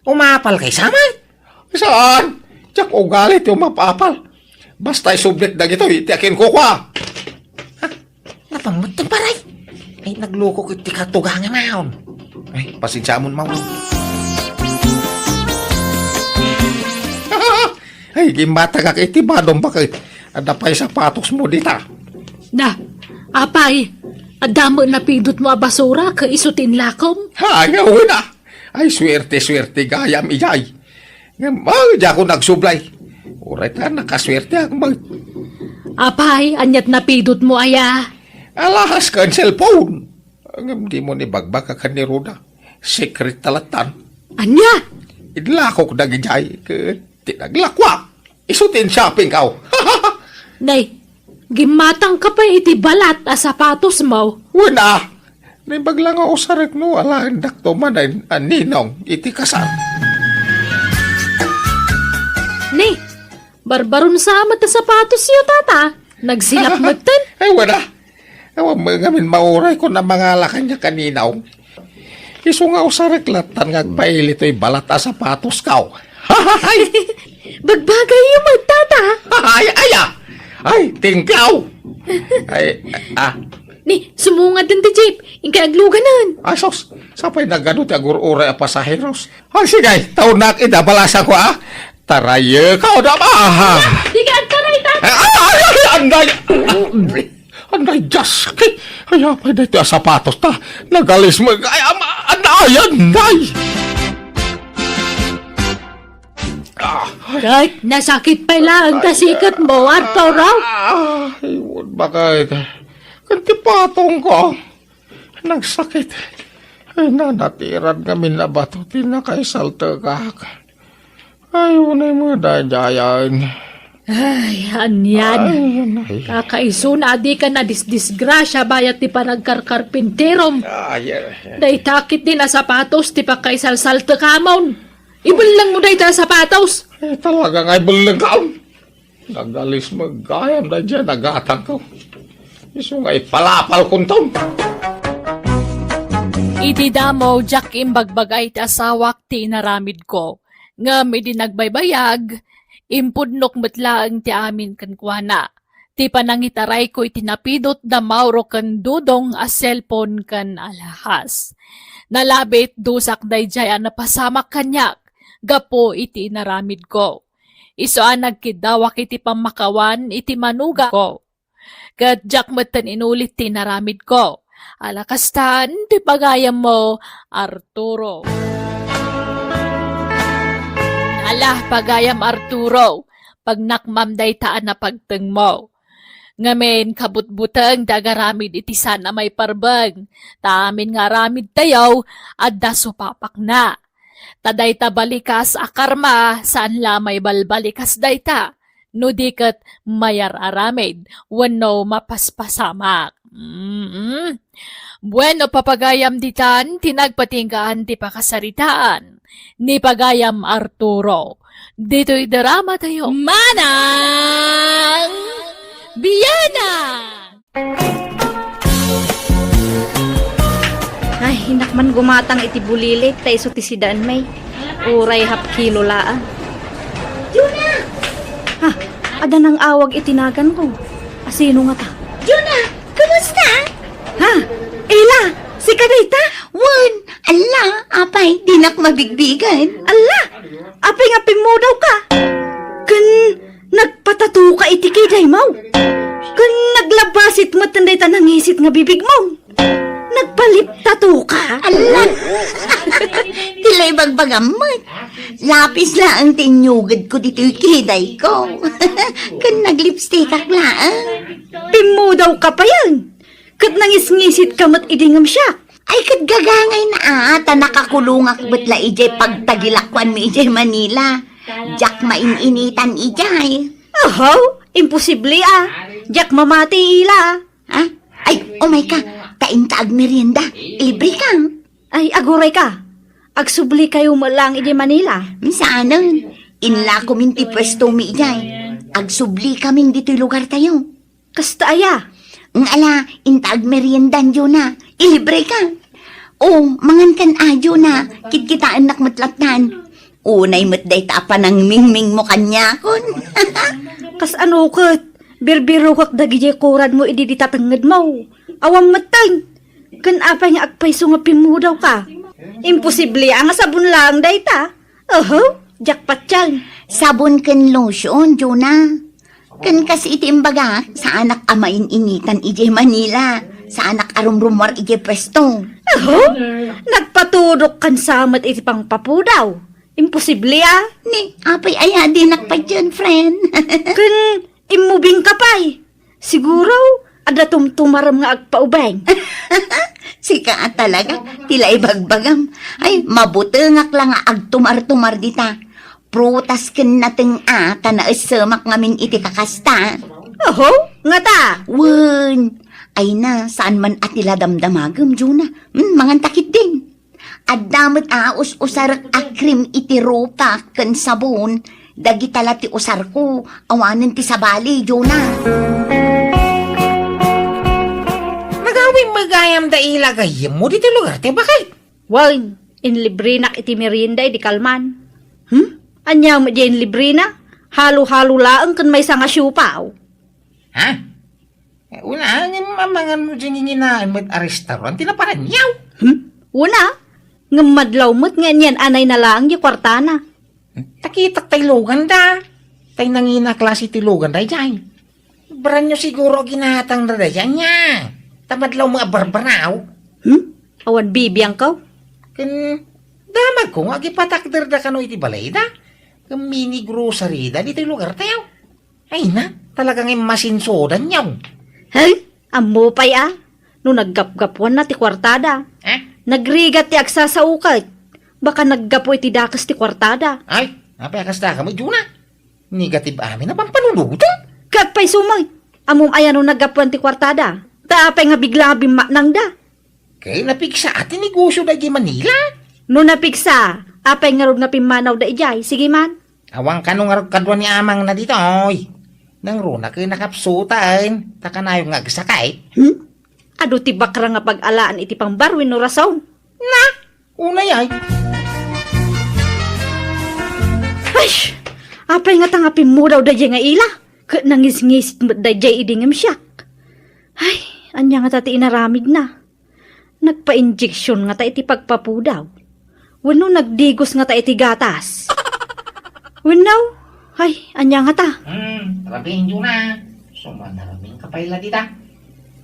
Umapal kay saman? Saan? Diak ugali ti umapapal. Basta isublit dagitoy ti akinkukua. Ha? Napammutten, paray. Ay, naglukok iti katugangan naon. Ay, pasensiamon, Maw. Ay, gimmatagak iti badom baket. Adda pay sapatosmo dita. Na, apay, adda met napidotmo a basura ket isu ti inlakom? Ay, wen a. Ay, suerte, suerte gayam, ijay. Ngem, ah, diakon agsublay. Uray ta nakasuerteak met. Apay, aniat napidotmo aya? Alahas ken cellphone. Ngem dimo ni bagbagakan ni Roda. Secret ta lattan. Ania? Inlakok dagijay ket ti naglakuak. Isu ti in-shopping kaw. Nay, gimmatangka pay iti balat a sapatosmo. Wen a, naimbag la nga usarek no alaendakto manen a ninong iti kasar. Nay, barbaron sa met a sapatosyo, tata. Nagsilap metten. Ay, wen a. Awan met ngamin mauray ko na mangala kaniak a ninong. Isu nga usarek lattan nga agpaili toy balat a sapatosko. Bagbagayyo met, tata. Ay, ay, ah. Ay, thank you. Ay, ah. Ni, sumungad din ti jeep. Inkay agluganan. Ay, sus. Sapay nagano ti agur-uray a pasaheros. Ay, sige. Taunak ida balasan ko, ah. Tarayek ka, o dama, ah. Di ka agtaray, tata. Ay, ay, ay, ay, anday. Anday, Diyos! Ay, apay daytoy a sapatos ta? Nagalis mo, ay, ama, anday, anday! Ah, ay. Ket nasakit pay laeng ta siketmo, Arturo. Ah, ay, wen, bakit? Ken ti patong ko, nagsakit. Ay, nanatirad ngamin a bato ti nakaisaltekak. Ay, unay mo daydayan. Ay, anian. Ay, anay. Kakaisuna a dika nadisdisgrasia bayat ti panagkarkarpinterom. Ay, ay, ay. Dayta ketdi a sapatos ti pakaisalsaltekamon. Ibellengmo dayta a sapatos. Ay, talaga nga ibellengkam. Nagalis met gayam daydiay a nagatangko. Isu nga ipalapalkonton. Iti damo, diak imbagbaga iti asawak ti inaramidko. Ngem idi nagbaybayag, impudnok met laeng ti amin kenkuana. Ti panangitarayko iti napidot da Mauro ken Dudong a cellphone ken alahas. Nalabit, dusak daydiay a napasamak kaniak gapu iti inaramidko. Isu a nagkiddawak iti pammakawan iti manugangko. Ket diak metten inulit ti inaramidko. Ala kastan ti pagayammo, Arturo. Ala, pagayam Arturo, pagnakmam dayta a napagtengmo. Ngamin, kabutbuteng ti agaramid iti saan a maiparbeng. Ta amin nga aramidtayo, adda supapakna. Ta dayta balikas a karma, saan la maibalbalikas dayta. No di ket mayar-aramid wenno mapaspasamak. Mm. Bueno, papagayam ditan ti nagpatinggaan ti pakasaritaan ni pagayam Arturo. Ditoy drama tayo. Manang Biana! Ay, innak man gumatang iti bulilit, ta isu ti sidaen, may. Uray half kilo laang. Juna! Ha, adda nang-awag iti naganko. Asino ngata? Juna, kumusta? Ha? Ela, sika dayta? Wen, alla, apay, dinak mabigbigen. Alla, apay nga pimmudawka? Ken nagpatatoka iti kidaymo? Ken naglabasit met dayta nangisit nga bibigmo? Nagpaliptatoka? Alla! Ti la ibagbagam met. Lapis laeng ti inyugedko ditoy kidayko. Ken naglipstikak laeng. Pimmudawka payen. Ket nangisngisitka met idi ngem siak. Ay, ket gagangayna a, ta nakakulongak met la idiay pagtagilakuanmi idiay Manila. Diak main-initan idiay. Ahaw, imposible a. Diak mamati ila. Ha? Ay, umay ka. Ta inta agmerienda. Ilibre ka. Ay, aguray ka. Agsubli kayo met laeng idiay Manila. Saanen. Inlakom ti pwestomi idiay. Agsubli kaming ditoy lugar tayo. Kasta aya? Ng ala, inta agmeriendan, Jonah. Ilibre ka. O, mangan kan a, Jonah. Kitkitaennak met lattan. Unay met dayta a panangmingmingmo kaniakon. Kas ano ket, birbirokak dagidiay kuradmo idi dita tengngedmo. Awan metten. Ken apay nga agpayso nga pimmudawka? Imposible a nga sabon laeng dayta. Oho, diak patien. Sabon ken lotion, Jonah. Ken kas iti imbagak, saanak a main-initan idiay Manila. Saanak a rumrumuar idiay pwesto. Aho? Nagpatudok kan sa met iti pangpapudaw. Imposible a. Ni, apay aya dinak patien, friend? Ken immubing ka pay. Siguro, adda tumtumarem nga agpaubing. Sika a talaga, ti la ibagbagam. Ay, mabutengak la nga agtumar-tumar dita. Prutas ken nateng a, ta naessemak ngamin iti kakasta. Oho, ngata? Wen, ay na, saan man a ti la damdamagem, Jonah. Hmm, mangan ta ketdin. Adda met a us-usarek a cream iti rupak ken sabon, dagita la ti usarko, awanen ti sabali, Jonah. Nagawim met gayam da ila gayyemmo ditoy lugar ti bakay. Wen, inlibrenak iti merienda idi kalman. Hmm? Ania met diay inlibrena? Halo-halo laeng ken maysa nga siopaw. Ha? Eh, una, ngem amangan mo diay nginginaem met a restaurant ti naparanyaw. Hmm? Una, ngem madlaw met nga anian-anayna laeng diay kuartana. Hmm? Ta kitak tay luganda. Tay nangina klase ti luganda idiay. Branyo siguro ginatangda daydiay, ania? Ta madlaw met a barbaraw. Hmm? Awan bibiangko? Ken damagko nga agipatakderda kano iti balayda. Ken mini grocery da ditoy lugar tayo. Ay na, talaga nga masinsodan yaw. Hey, ammo pay a, no naggapgapuanna ti kuartada. Eh? Nagrigat ti agsasao ket. Baka naggapu iti dakes ti kuartada. Ay, apay a kasta ka met, Jonah? Negative amin a pampanunutan? Ket pay sumoy, ammom aya no naggapuan ti kuartada? Ta apay nga bigla nga bimmaknangda? Kay napigsa ti negosyo daydiay Manila. No napigsa, apay ngarud nga pimmanawda idiay? Sige man. Awan kano ngarud kadua ni amangna ditoy. Nangruna ket nakapsutaen, ta kanayon nga agsakit. Hmm? Adu ti bakra nga pag-alaan iti pangbaruen no rason. Na, unay ay. Ay, apay ngata nga pimmudaw daydiay nga ila? Ket nangisngisit met daydiay idi ngem siak. Ay, ania ngata ti inaramidna? Nagpa-injection ngata iti pagpapudaw? Wenno nagdigos ngata iti gatas? Wenno, ay, ania ngata? Hmm, rabin, Jonah. Sumanaraming ka pay la dita.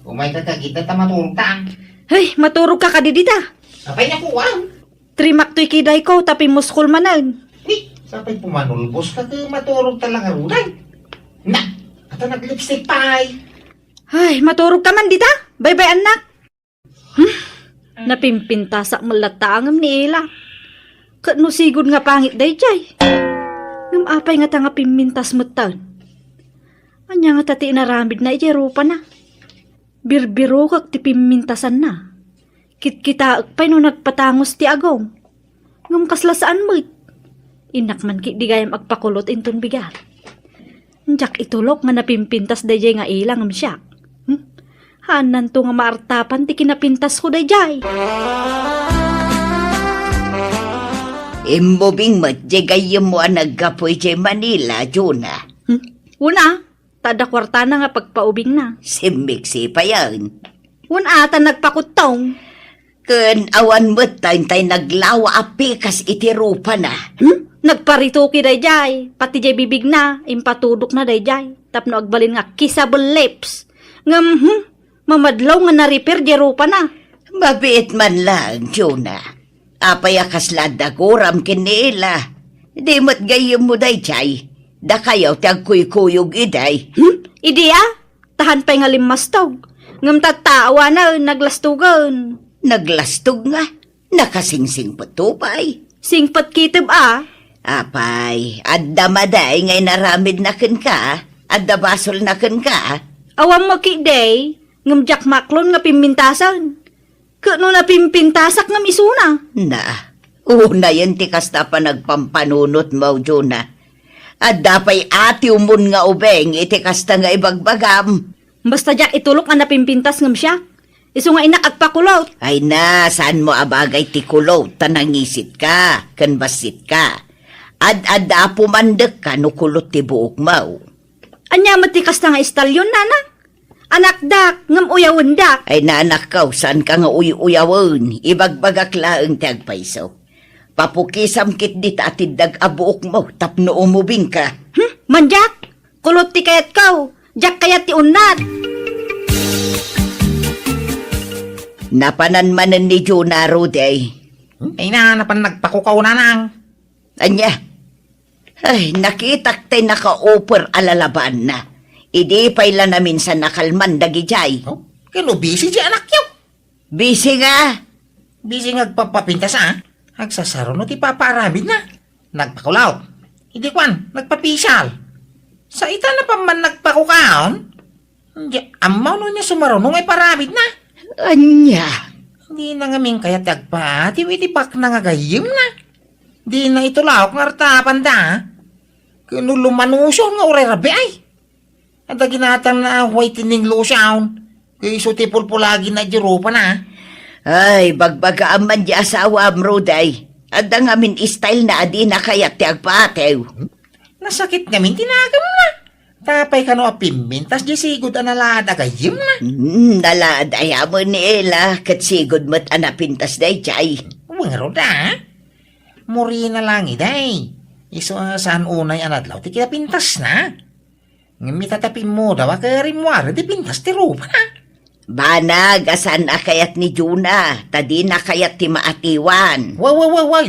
Umay ka kagita ta maturog ta. Ay, maturog ka kadi dita. Apay nga kuwan? Trimak toy kidayko, ta pimuskol manen. Ni, sapay pumanulbos ka, ket maturog ta la ngaruden. Na, ata naglipstick pay. Ay, maturog ka man dita. Bye-bye, anak. Hmm? Napimpintasak met latta ngem ni Ila. Ket no sigud nga pangit daydiay. Ngem apay ngata nga pimmintas metten? Ania ngata ti inaramidna idiay rupana? Birbirokak ti pimmintasanna. Kitkitaek pay no nagpatangos ti agong. Ngem kasla saan met. Innak man ketdi gayam agpakulot inton bigat. Diak itulok nga napimpintas daydiay nga ila ngem siak. Hmm? Haannanto nga maartapan ti kinapintasko daydiay. Immubing met diay gayyemmo a naggapu idiay Manila, Jonah. Hmm? Una, ta adda kuartana nga pagpaubingna. Simmiksi payen. Wen a, ta nagpakuttong. Ken awan met tay, tay naglawa a pikas iti rupana. Hmm? Nagparitoki daydiay, pati diay bibigna, impatudokna daydiay, tapno agbalin nga kissable lips. Ngem, hmm, mamadlaw nga na-repair diay rupana. Mabiit man laeng, Jonah. Apay a kasla adda guram ken ni Ila? Di met gayyemmo daydiay. Dakayo ti agkuykuyog idi. Hmm? Idi a? Tahan pay nga limmastog. Ngem tatta, awanen, naglastogen. Naglastog nga? Nakasingsingpetto pay. Singpet kitib a? Apay, adda madi nga inaramidna kenka? Adda basolna kenka? Awan mo ki, day, ngem diak maklon nga pimmintasen. Ket no napimpintasak ngem isuna? Na, unayen ti kasta a panagpampanunotmo, Jonah. Adda pay atiwmon nga ubing iti kasta nga ibagbagam. Basta diak itulok a napimpintas ngem siak. Isu nga innak agpakulot. Ay na, saanmo a bagay ti kulot ta nangisitka ken bassitka. Ad-adda a pumandekka no kulot ti buokmo. Ania met ti kasta nga istalyon, nanang? Anakdak, ngem uyawendak. Ay, nanakko, saanka nga uy-uyawen. Ibagbagak laeng ti agpayso. Papukisam ketdi ta atiddak a buokmo tapno umubingka. Hmm? Mandiak? Kulot ti kayatko. Diak kayat ti unnat. Napanan manen ni Jonah, Rudy. Ay na, napan nagpakukaw, nanang. Ania? Ay, nakitak tay nakauper a lalabaanna. Idi pay la naminsan nakalman dagidiay. Oh, ken no busy ti anakyo? Busy nga. Busy nga agpapapintas, a? Agsasaruno ti papaaramidna. Nagpakulot. Idi kuan, nagpapisyal. Sa ita napan man nagpakukaon? Di, ammo no ania sumaruno nga iparamidna? Ania? Dina ngamin kayat ti agpaatiw iti bakna nga gayyemna. Dina itulok nga artapanda. Ken no lumanuson nga uray rabii ay. Adda ginatangna a whitening lotion. Isu ti pulpulagina iti rupana. Ay, bagbagaam man di asawam, Rudy. Adda ngamin style na a dina kayat ti agpaatiw. Nasakit ngamin ti nagemna. Apay kano a pimmintas di sigud a nalaad a gayyemna? Hmm, nalaad aya met ni Ela, ket sigud met a napintas daydiay. Wen ngarud a? Murina lang idi. Isu a saan unay a nadlaw ti kinapintasna. Ngem ita ta pimmudaw a ket rimmuar ti pintas ti rupana. Banag a saan a kayat ni Jonah, ta dina kayat ti maatiwan. Wa, wa, wa, wa.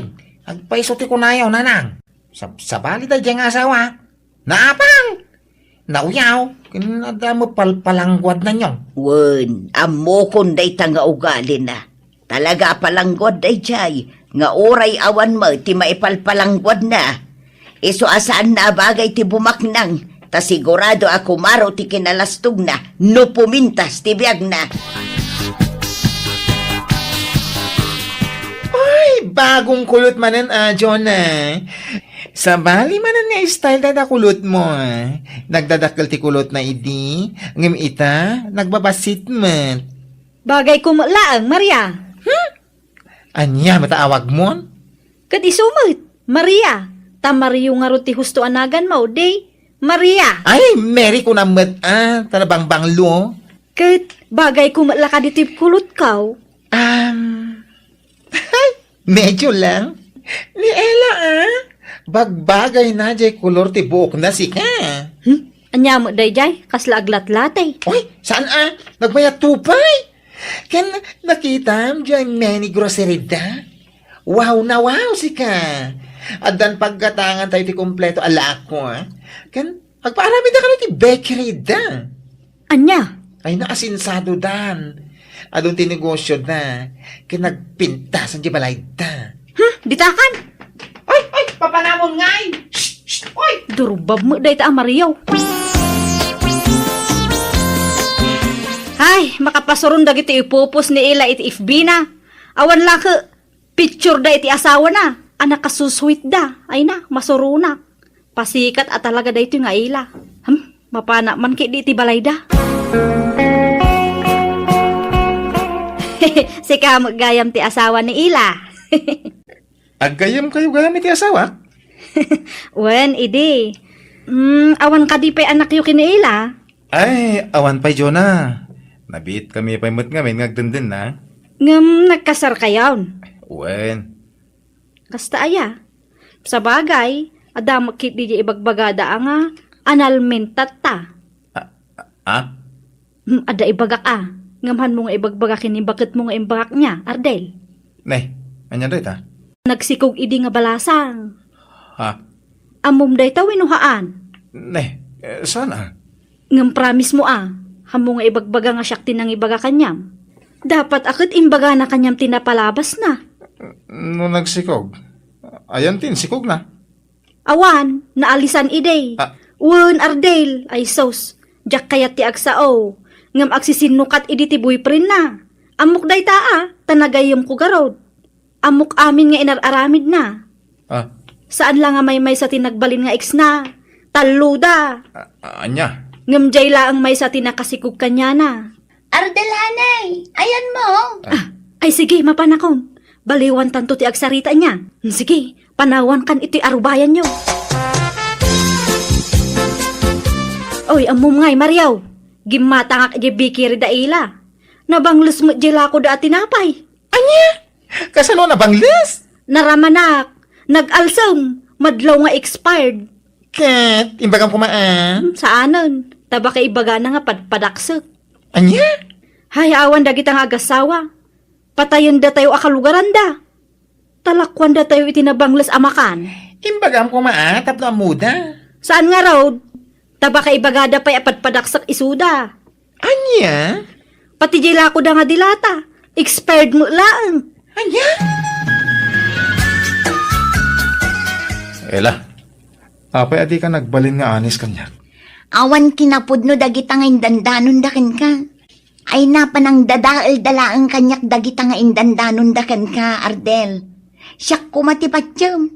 Agpayso ti kunayo, nanang. Sabsabali daydiay nga asawa. Naapal! Nauyaw, ken adda mapalpalangguadna nion. Wen, ammokon dayta nga ugalina. Talaga a palangguad daydiay, nga uray awan met ti maipalpalangguadna. Isu a saanna a bagay ti bumaknang, ta sigurado a kumaro ti kinalastogna no pumintas ti biagna. Ay, bagong kulot manen a, Jonah. Sabali manen nga style dayta kulotmo, a. Nagdadakkel ti kulotna idi, ngem ita, nagbabassit met. Bagayko met laeng, Maria. Hmm? Ania met a awagmon? Ket isu met, Maria. Ta Mario ngarud ti husto a naganmo, di Maria. Ay, Mary kunam met, a, ta nabangbanglo. Ket bagayko met la kadi ti kulotko. Um, medyo lang. Ni Ella, a? Bagbagayna diay kolor ti buokna, sika. Hmm? Ania met daydiay? Kasla aglatlati. Oy, saan a? Nagbayatto pay. Ken nakitam diay mini grocery da? Wow na wow, sika. Addan paggatangan tayo ti kompleto a lako, a? Ken agpaaramidda kano ti bakery da? Ania? Ay, naasinsadodan. Adun ti negosyo da. Ken nagpintasan ti balayda. Hmm, ditakan? Ay, ay, papanamon ngay! Shh, shh, oy! Durbab met dayta a Mario. Ay, makapasuron dagiti ipupos ni Ella iti F B na. Awan la ket picture da iti asawana a nakasusuitda. Ay na, masuronak. Pasikat a talaga daytoy nga Ella. Hmm, mapana man ketdi iti balayda. Sika met gayam ti asawa ni Ella. Aggayyemkayo gayam iti asawak? Wen, idi. Hmm, awan kadi pay anakyo ken ni Ella? Ay, awan pay, Jonah. Nabiitkami pay met ngamin nga agdendennang. Ngem nagkasarkayon? Wen. Kasta aya? Sabagay, adda met ketdi diay ibagbagada a nga annulment tatta. A, a, a? Hmm, adda ibagak a. Ngem hanmo nga ibagbaga ken ni baketmo nga imbagak nia, Ardel. Ne, ania dayta? Nagsikog idi nga balasang. Ha? Ammom dayta wenno haan? Ne, eh, saan a? Ngem promise mo a, ammo nga ibagbaga nga siak ti nangibaga kaniam. Dapat a ket imbagana kaniam ti napalabasna. No nagsikog, ayan ti insikogna. Awan, naalisan idi. Ah. Wen, Ardel, ay sus, diak kayat ti agsao, ngem agsisinnukat idi ti boyfriendna. Ammok dayta a, ta nagayyemko garud. Ammok amin nga inar-aramidna. Ah. Saan la nga maymaysa ti nagbalin nga exna. Talloda. A-, ania? Ngem diay laeng maysa ti nakasikog kaniana. Ardel, hanay, ayanmo? Ah, ay sige, mapanakon. Baliwantanto ti agsarita ania. Sige, panawankan iti arubayanyo. Oy, ammom ngay, Mario. Gimmatangak idiay bakery da Ila. Nabangles met diay lakoda a tinapay. Ania? Kasano nabangles? Naramanak. Nag-alsem. Madlaw nga expired. Ket, imbagam koma a? Hmm, saanen. Ta baka ibagana nga padpadaksek. Ania? Hay, awan dagita nga agassawa. Patayendatayo a kalugaranda. Talakuandatayo iti nabangles a makan. Imbagam koma a, tapno ammoda. Saan ngarud? Ta baka ibagada pay a padpadaksek isuda. Ania? Pati diay lakoda nga dilata, expired met laeng. Ania? Ela, apay a dika nagbalin nga anis kaniak? Awan kinapudno dagita nga indandanonda kenka. Ay, na, panangdadaelda laeng kaniak dagita nga indandanonda kenka, Ardel. Siak koma ti patiem.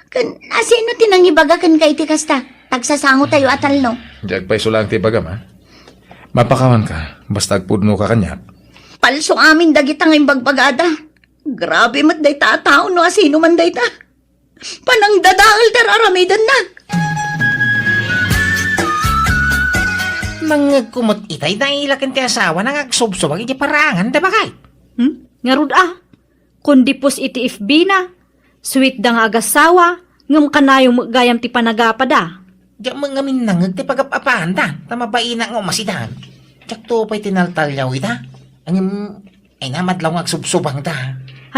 Ken, asino ti nangibaga kenka iti kasta? Tagsasangotayo a tallo. Diak pay isu laeng ti ibagam, a? Mapakawanka, basta agpudnoka kaniak. Palso amin dagita nga imbagbagada. Grabe met dayta a tao no asino man dayta. Panangdadael ti ar-aramidenna. Nangngegko met itay da Ila ken ti asawana nga agsubsubag iti paraangan da, bakay. Hmm? Ngarud a? Kundi post iti F B na, sweet da nga agassawa, ngem kanayon met gayam ti panagapada. Diak met ngamin nangngeg ti pagap-apaanda, ta mabainak nga umasidan. Diakto pay tinaltaliaw ita. Ngem, ay na, madlaw nga agsubsubangda.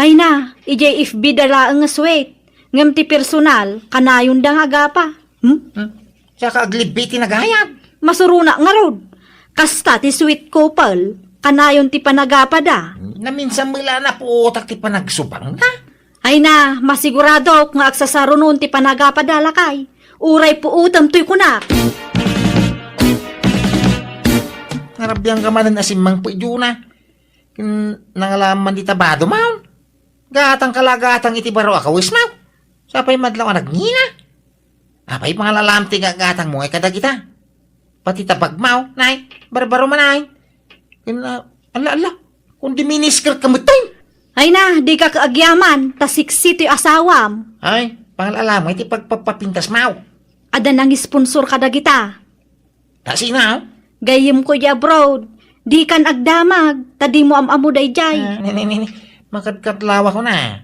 Ay na, idiay F B da laeng nga sweet, ngem ti personal, kanayonda nga agapa. Hmm? Hmm? Siaka aglibbi ti nagayab. Masuronak ngarud. Kasta ti sweet couple, kanayon ti panagapada. Naminsan met la napuotak ti panagsubangda. Ay na, masiguradok nga agsasarunon ti panagapada, lakay. Uray puotem toy kunak. Narabiangka manen a simmangpet, Jonah. Ken nangalaman dita bado, maw. Gatangka la gatang iti baro a kawes, maw. Sapay madlaw a nagngina. Apay pangalalam ti gagatangmo ngay kadagita? Pati ta bagmaw, nay, barbaro man, nay. Ken, ah, alla, alla, kundi miniskerka met, tay. Ay na, dika agyaman, ta siksi ti asawam. Ay, pangalalam ngay ti pagpapapintas, maw. Adda nangisponsor kadagita. Ta sino? Gayyemko idiay abroad. Dikan agdamag, ta dimo am-ammo daydiay. Ah, ni, ni, ni, ni. Makadkadlawakon a.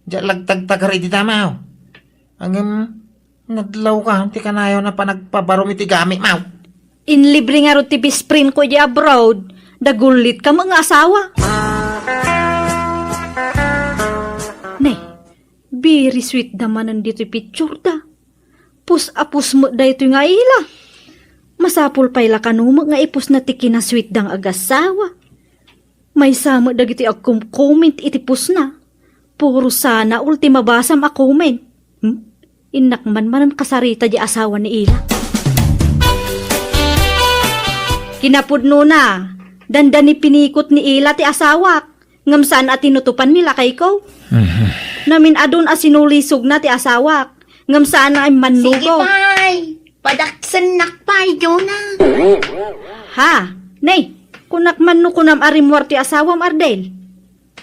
Diak lagtagtagar iti damaw. Ngem, nadlawka ti kanayon a panagpabarom iti gamit, maw. Inlibre ngarud ti best friendko idiay abroad. Dagullitka met nga asawa. Ne, very sweet da manen ditoy picture da. Pus a pus met daytoy nga ila. Masapul pay la kano met nga ipusna ti kinasweet da nga agassawa. Maysa met dagiti agkom-comment iti pusna. Puro sana all ti mabasam a comment. Hmm? Innak man manen kasarita di asawa ni ila. Kinapudnona, dandani pinikot ni ila ti asawak. Ngem saan a tinutopan ni lakayko. Mhm. Namin-adun a sinulisogna ti asawak. Ngem saan a immannugo. Sige pay, padaksennak pay, Jonah. Ha? Nay, kunak man no kunam a rimmuar ti asawam, Ardel?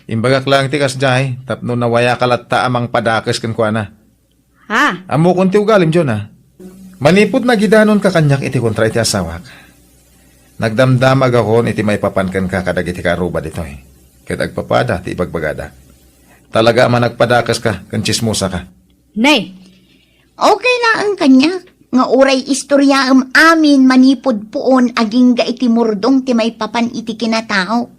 Imbagak laeng ti kasdiay, tapno nawayaka latta a mangpadakes kenkuana. Ha? Ammokon ti ugalim, Jonah. Manipud nagidanonka kaniak iti kontra iti asawak, nagdamdama a gapon iti maipapan kenka kadagiti kaarruba ditoy, ket agpapada ti ibagbagada. Talaga a managpadakeska ken tsismosaka. Nay! Okay laeng kaniak nga uray istoriaem amin manipud puon agingga iti murdong ti maipapan iti kinatao.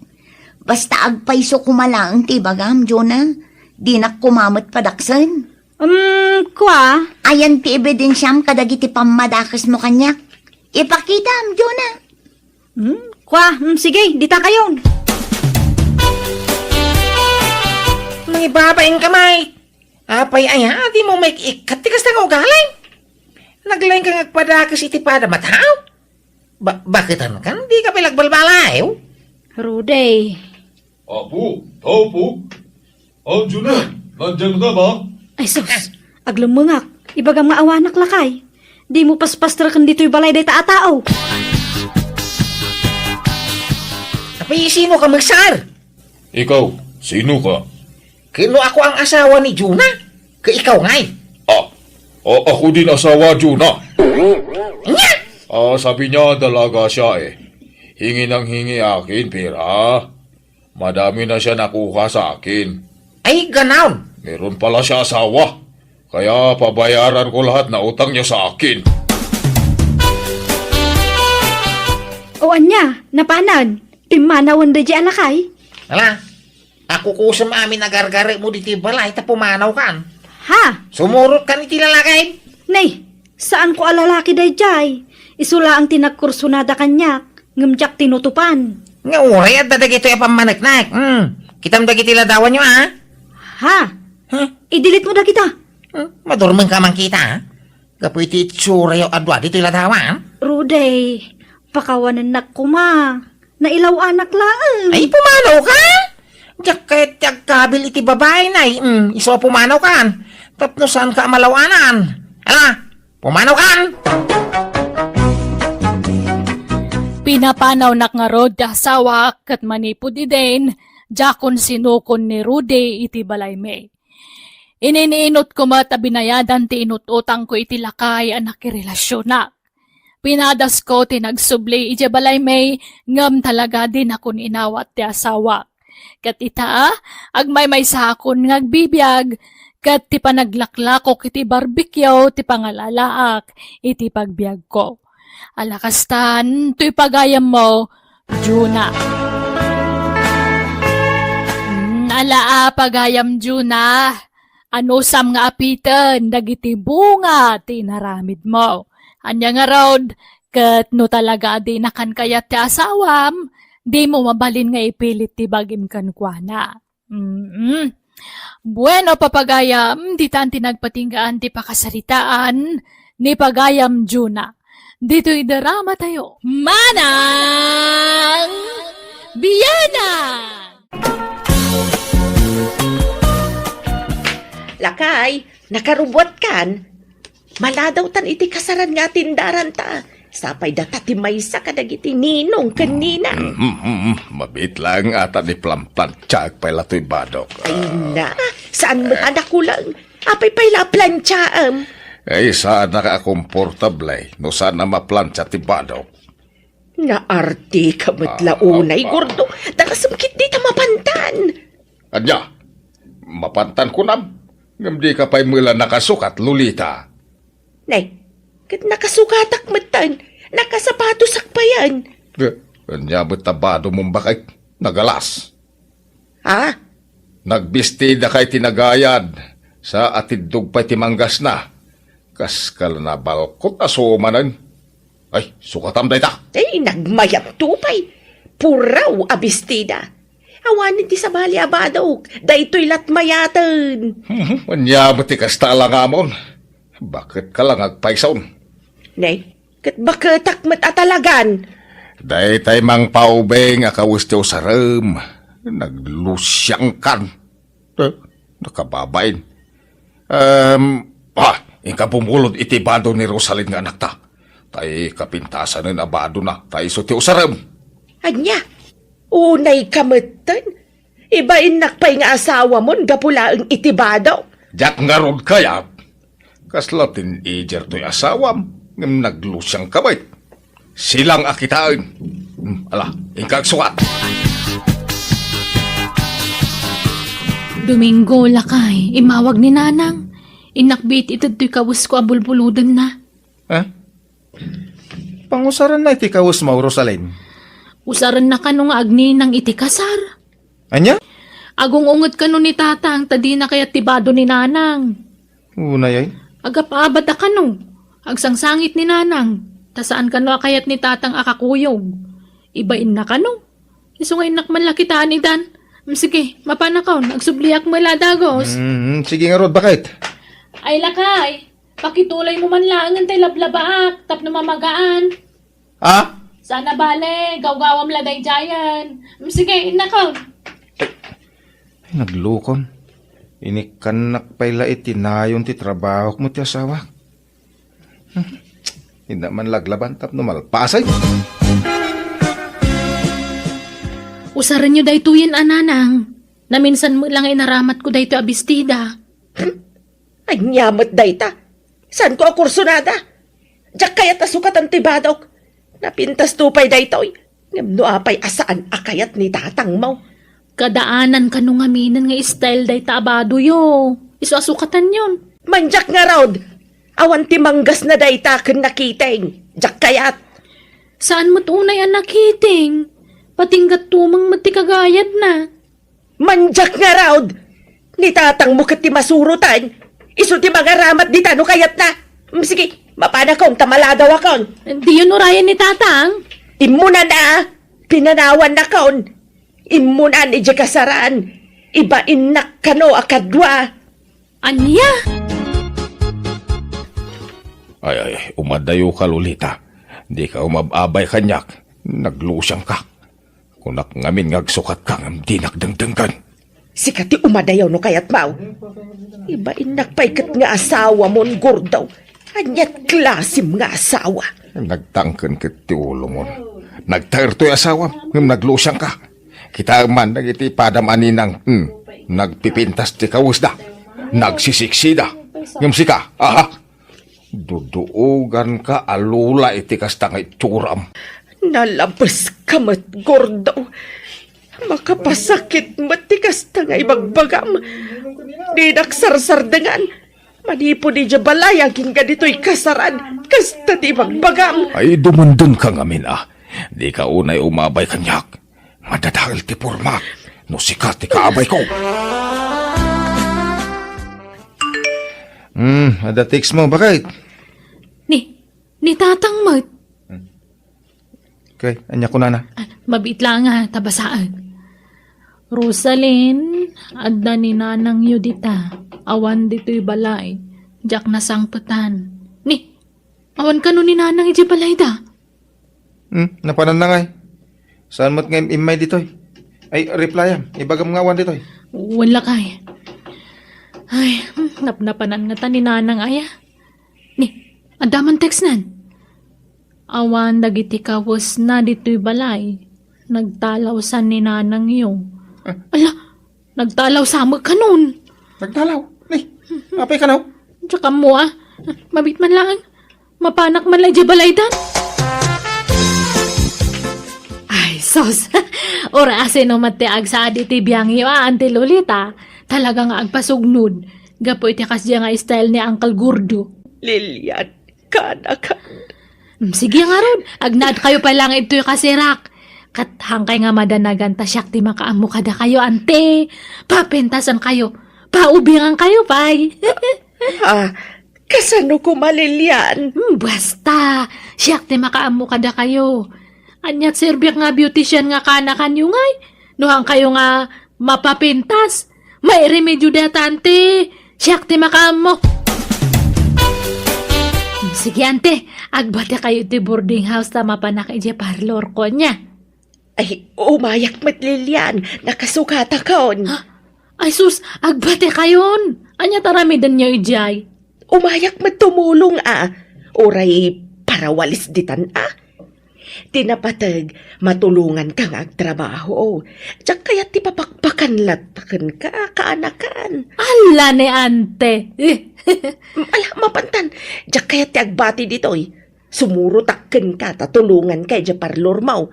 Basta agpayso koma laeng ti ibagam, Jonah. Dinak koma met padaksen. Um, kua? Ayan ti ebidensiam kadagiti pammadakesmo kaniak. Ipakitam, Jonah. Hmm? Kua? Hmm, sige, dita kayon. Mangibabain ka, Mike. Apay aya, di mo maik-ikkat ti kasta nga ugali? Naglaing ka nga agpadakes iti pada mataw? Ba-, baketan kan? Di ka pay agbalbaliw? Rudy. Apo, tao po. Anjo na, nandiyan ka ba? Ay sus, aglemmengak. Ibagam nga awanak lakay. Di mo paspastreken ditoy balay dayta a tao. Apay, sino ka, Magsar? Ikaw, sino ka? Ken no ako ang asawa ni Jonah, ket ikaw ngay? Ah, a-, ako din asawa, Jonah. Nya? Ah, sabi niya dalaga siya eh. Hingi nang hingi akin pera. Madami na siya nakuha sa akin. Ay, ganon. Meron pala siya asawa. Kaya pabayaran ko lahat na utang niya sa akin. O ania, napanan? Pimmanawen da di alakay? Ala, ako kusem amin a gargaremo diti balay ta pumanaw kan. Ha? Sumurot kan iti lalaki. Nay, saan ko a lalaki daydiay. Isu laeng ti nagkursunada kaniak, ngem diak tinutopan. Nga uray adda dagitoy a pammaneknek. Hmm. Kitam dagiti ladawanyo, a? Ha? Huh? I-delete mo dagita. Hmm? Madurmeng ka man kita, a? Gapu iti itsurayo a dua ditoy ladawan. Rudy, pakawanennak koma. Nailaw-anak laeng. Ay, pumanaw ka? Diak kayat ti agkabil iti babaen, ay, mm, isu a pumanaw kan. Tapno saan ka a malaw-anan. Ala, pumanaw kan! Pinapanawnak ngarud ti asawak ket manipud idin, diakon sinukon ni Rudy iti balaymi. Iniinutko met a binayadan ti inut-utangko iti lakay a nakirelasyonak. Pinadasko ti nagsubli idiay balaymi, ngem talaga dinakon inawat ti asawak. Ket ita, agmaymaysakon nga agbibiag, ket ti panaglaklakok iti barbecue ti pangalalaak iti pagbiagko. Ala kastan, toy pagayammo, Juna. Mm, ala a pagayam, Juna. Anusam nga apiten dagiti bunga ti inaramidmo. Ania ngarud, ket no talaga a dinakan kayat ti asawam, dimo mabalin nga ipilit ti bagim kenkuana. Mm. Bueno, papagayam, ditan ti nagpatinggaan ti pakasaritaan ni pagayam Juna. Ditoy drama tayo. Manang Biana! Lakay, nakarubbuatkan? Maladawtan iti kasaran nga atendaranta. Sapay data ti maysa kadagiti ninong ken nina. Mhm, mhm. Mabiit laeng ata ni plan-, plantiaek pay la toy badok. Ay na, saan met a nakulang? Apay pay la plantiaem? Ay, saan a komportable no saan a maplantia ti badok. Naarti ka met la unay, Gordo. Darasem ketdi ta mapantan. Ania? Mapantan kunam? Ngem di ka pay met la nakasukat, Lolita. Nay, ket nakasukatak metten. Nakasapatosak payen. Eh, ania met ta bado mo, baket? Nagalas. Ha? Nagbistida kay ti nagayad, sa atiddog pay ti manggasna. Kas kala nabalkot a sumanen. Ay, sukatam dayta. Ay, nagmayat to pay. Puraw a bestida. Awanen ti sabali a badok. Daytoy lat mayaten. Hmm, ania met ti kasta a langamon? Baket ka lang agpayson. Nay, ket baketak met a talagan. Daytay mangpaubing a kawes ti usarem. Naglusiangkan. Eh, nakababain. Em, ah, inka bumulod iti bado ni Rosalyn nga anakta. Tay kapintasanen a badona, ta isu ti usarem. Ania? Unay ka metten? Ibainnak pay nga asawamon gapu laeng iti bado. Diak ngarud kayat. Kasla teenager toy asawam, ngem naglusiang ka met. Silang a kitaen. Hmm, ala, inka agsukat. Domingo, lakay, immawag ni Nanang. Innak biit ited toy kawesko a bulbulodenna. Eh? Pangusarenna iti kawesmo, Rosalyn? Usarenna kano nga agninang iti kasar. Ania? Agung-unget kano ni Tatang ta dina kayat ti bado ni Nanang. Unay ay? Agap-abat a kano. Agsangsangit ni Nanang. Ta saan kano a kayat ni Tatang a kakuyog. Ibainna kano. Isu nga innak man la kitaan idan. Mm, sige, mapanakon. Agsubliak met la a dagus. Mm, sige ngarud, baket. Ay, lakay. Pakituloymo man laengen tay lablabaak tapno mamagaan. Ha? Saan a bale, gawgawam la daydiayen. Mm, sige, innakon. Ay, naglukon. Inikkannak pay la iti nayon ti trabahok met ti asawak. Hmm. Inna man laglaban tapno malpasen. Usarenyo daytoyen a Nanang. Naminsan met la nga inaramatko daytoy a bestida. Ania met dayta? Saanko a kursonada? Diak kayat a sukatan ti badok. Napintasto pay daytoy. Ngem no apay a saan a kayat ni tatangmo? Kadaanan kano ngaminen nga style dayta a badoyo. Isu a sukatanyon. Mandiak ngarud. Awan ti manggasna dayta ken nakiting. Diak kayat. Saan met unay a nakiting? Patinggat tumeng met ti kagayadna. Mandiak ngarud! Ni tatangmo ket ti masuroten. Isu ti mangaramat dita no kayatna. Mm, sige, mapanakon ta maladawakon. Diyon urayen ni tatang? Immunan a, pinanawannakon. Immunan idiay kasaran. Ibainnak kano a kadua. Ania? Ay, ay, ay, umadayoka, Lolita. Dika umab-abay kaniak. Naglusiangka. Kunak ngamin nga agsukatka ngem dinak dengdenggen. Sika ti umadayaw no kayatmo. Ibainnak pay ket nga asawamon, Gordo. Aniat klasim nga asawa? Nagtangken ket ti ulomon. Nagtaertoy asawam ngem naglusiangka. Kitaem man dagiti padam a ninang, hmm, nagpipintas ti kawesda. Nagsisiksida. Ngem sika, aha? Duduoganka a lula iti kasta nga itsuram. Nalabeska met, Gordo. Makapasakit met ti kasta nga ibagbagam. Dinak sarsardengan. Manipud idiay balay agingga ditoy kasaran, kasta ti ibagbagam. Ay, dumundengka ngamin a. Dika unay umabay kaniak. Madadael ti pormak no sika ti kaabayko. Hmm, adda text mo, baket? Ni, ni tatang met. Okay, ania kunana? Ah, mabiit laeng a ta basaen. Rosalyn, adda ni nanangyo dita. Awan ditoy balay. Diak nasangpetan. Ni, awan kano ni nanang idiay balayda? Hmm, napananna ngay. Saan met nga im-, immay ditoy? Ay, replyam. Ibagam nga awan ditoy. Wen lakay. Ay, hmm, napnapanan ngata ni nanang aya. Ni, adda man textnan. Awan dagiti kawesna ditoy balay. Nagtalawsan ni nanangyo. Ah. Ala, nagtalawsa met kanon. Nagtalaw? Ni, apay kano? Diak ammo a. Mabiit man laeng. Mapanak man la idiay balaydan. Ay, sus. Urasino met ti agsaad iti biangyo a, Auntie Lolita. Talaga nga agpasugnod. Gapu iti kasdiay nga style ni Uncle Gordo. Lilian, kaanakan. Mm, sige ngarud, agnaedkayo pay laeng ditoy kaserak. Ket haankay nga madanagan ta siak ti makaammo kadakayo, ante. Papentasankayo. Paubingankayo pay. Ah, kasano koma, Lilian? Hmm, basta, siak ti makaammo kadakayo. Aniat serbiak nga beautician nga kaanakanyo ngay? No haankayo nga mapapintas, mairemedyo dayta, ante. Siak ti makaammo. Sige, ante, agbatekayo iti boarding house ta mapanak idiay parlor, kunya. Ay, umayak met, Lilian. Nakasukatakon. Ha? Ay sus, agbatekayon. Ania ti aramidenyo idiay? Umayak met tumulong a. Uray parawalis ditan a. Ti napateg, matulonganka nga agtrabaho. Diak kayat ti papakpakan latta kenka, kaanakan. Ala ni ante. Ala, mapantan. Diak kayat ti agbati ditoy. Sumurotak kenka ta tulonganka idiay parlormo.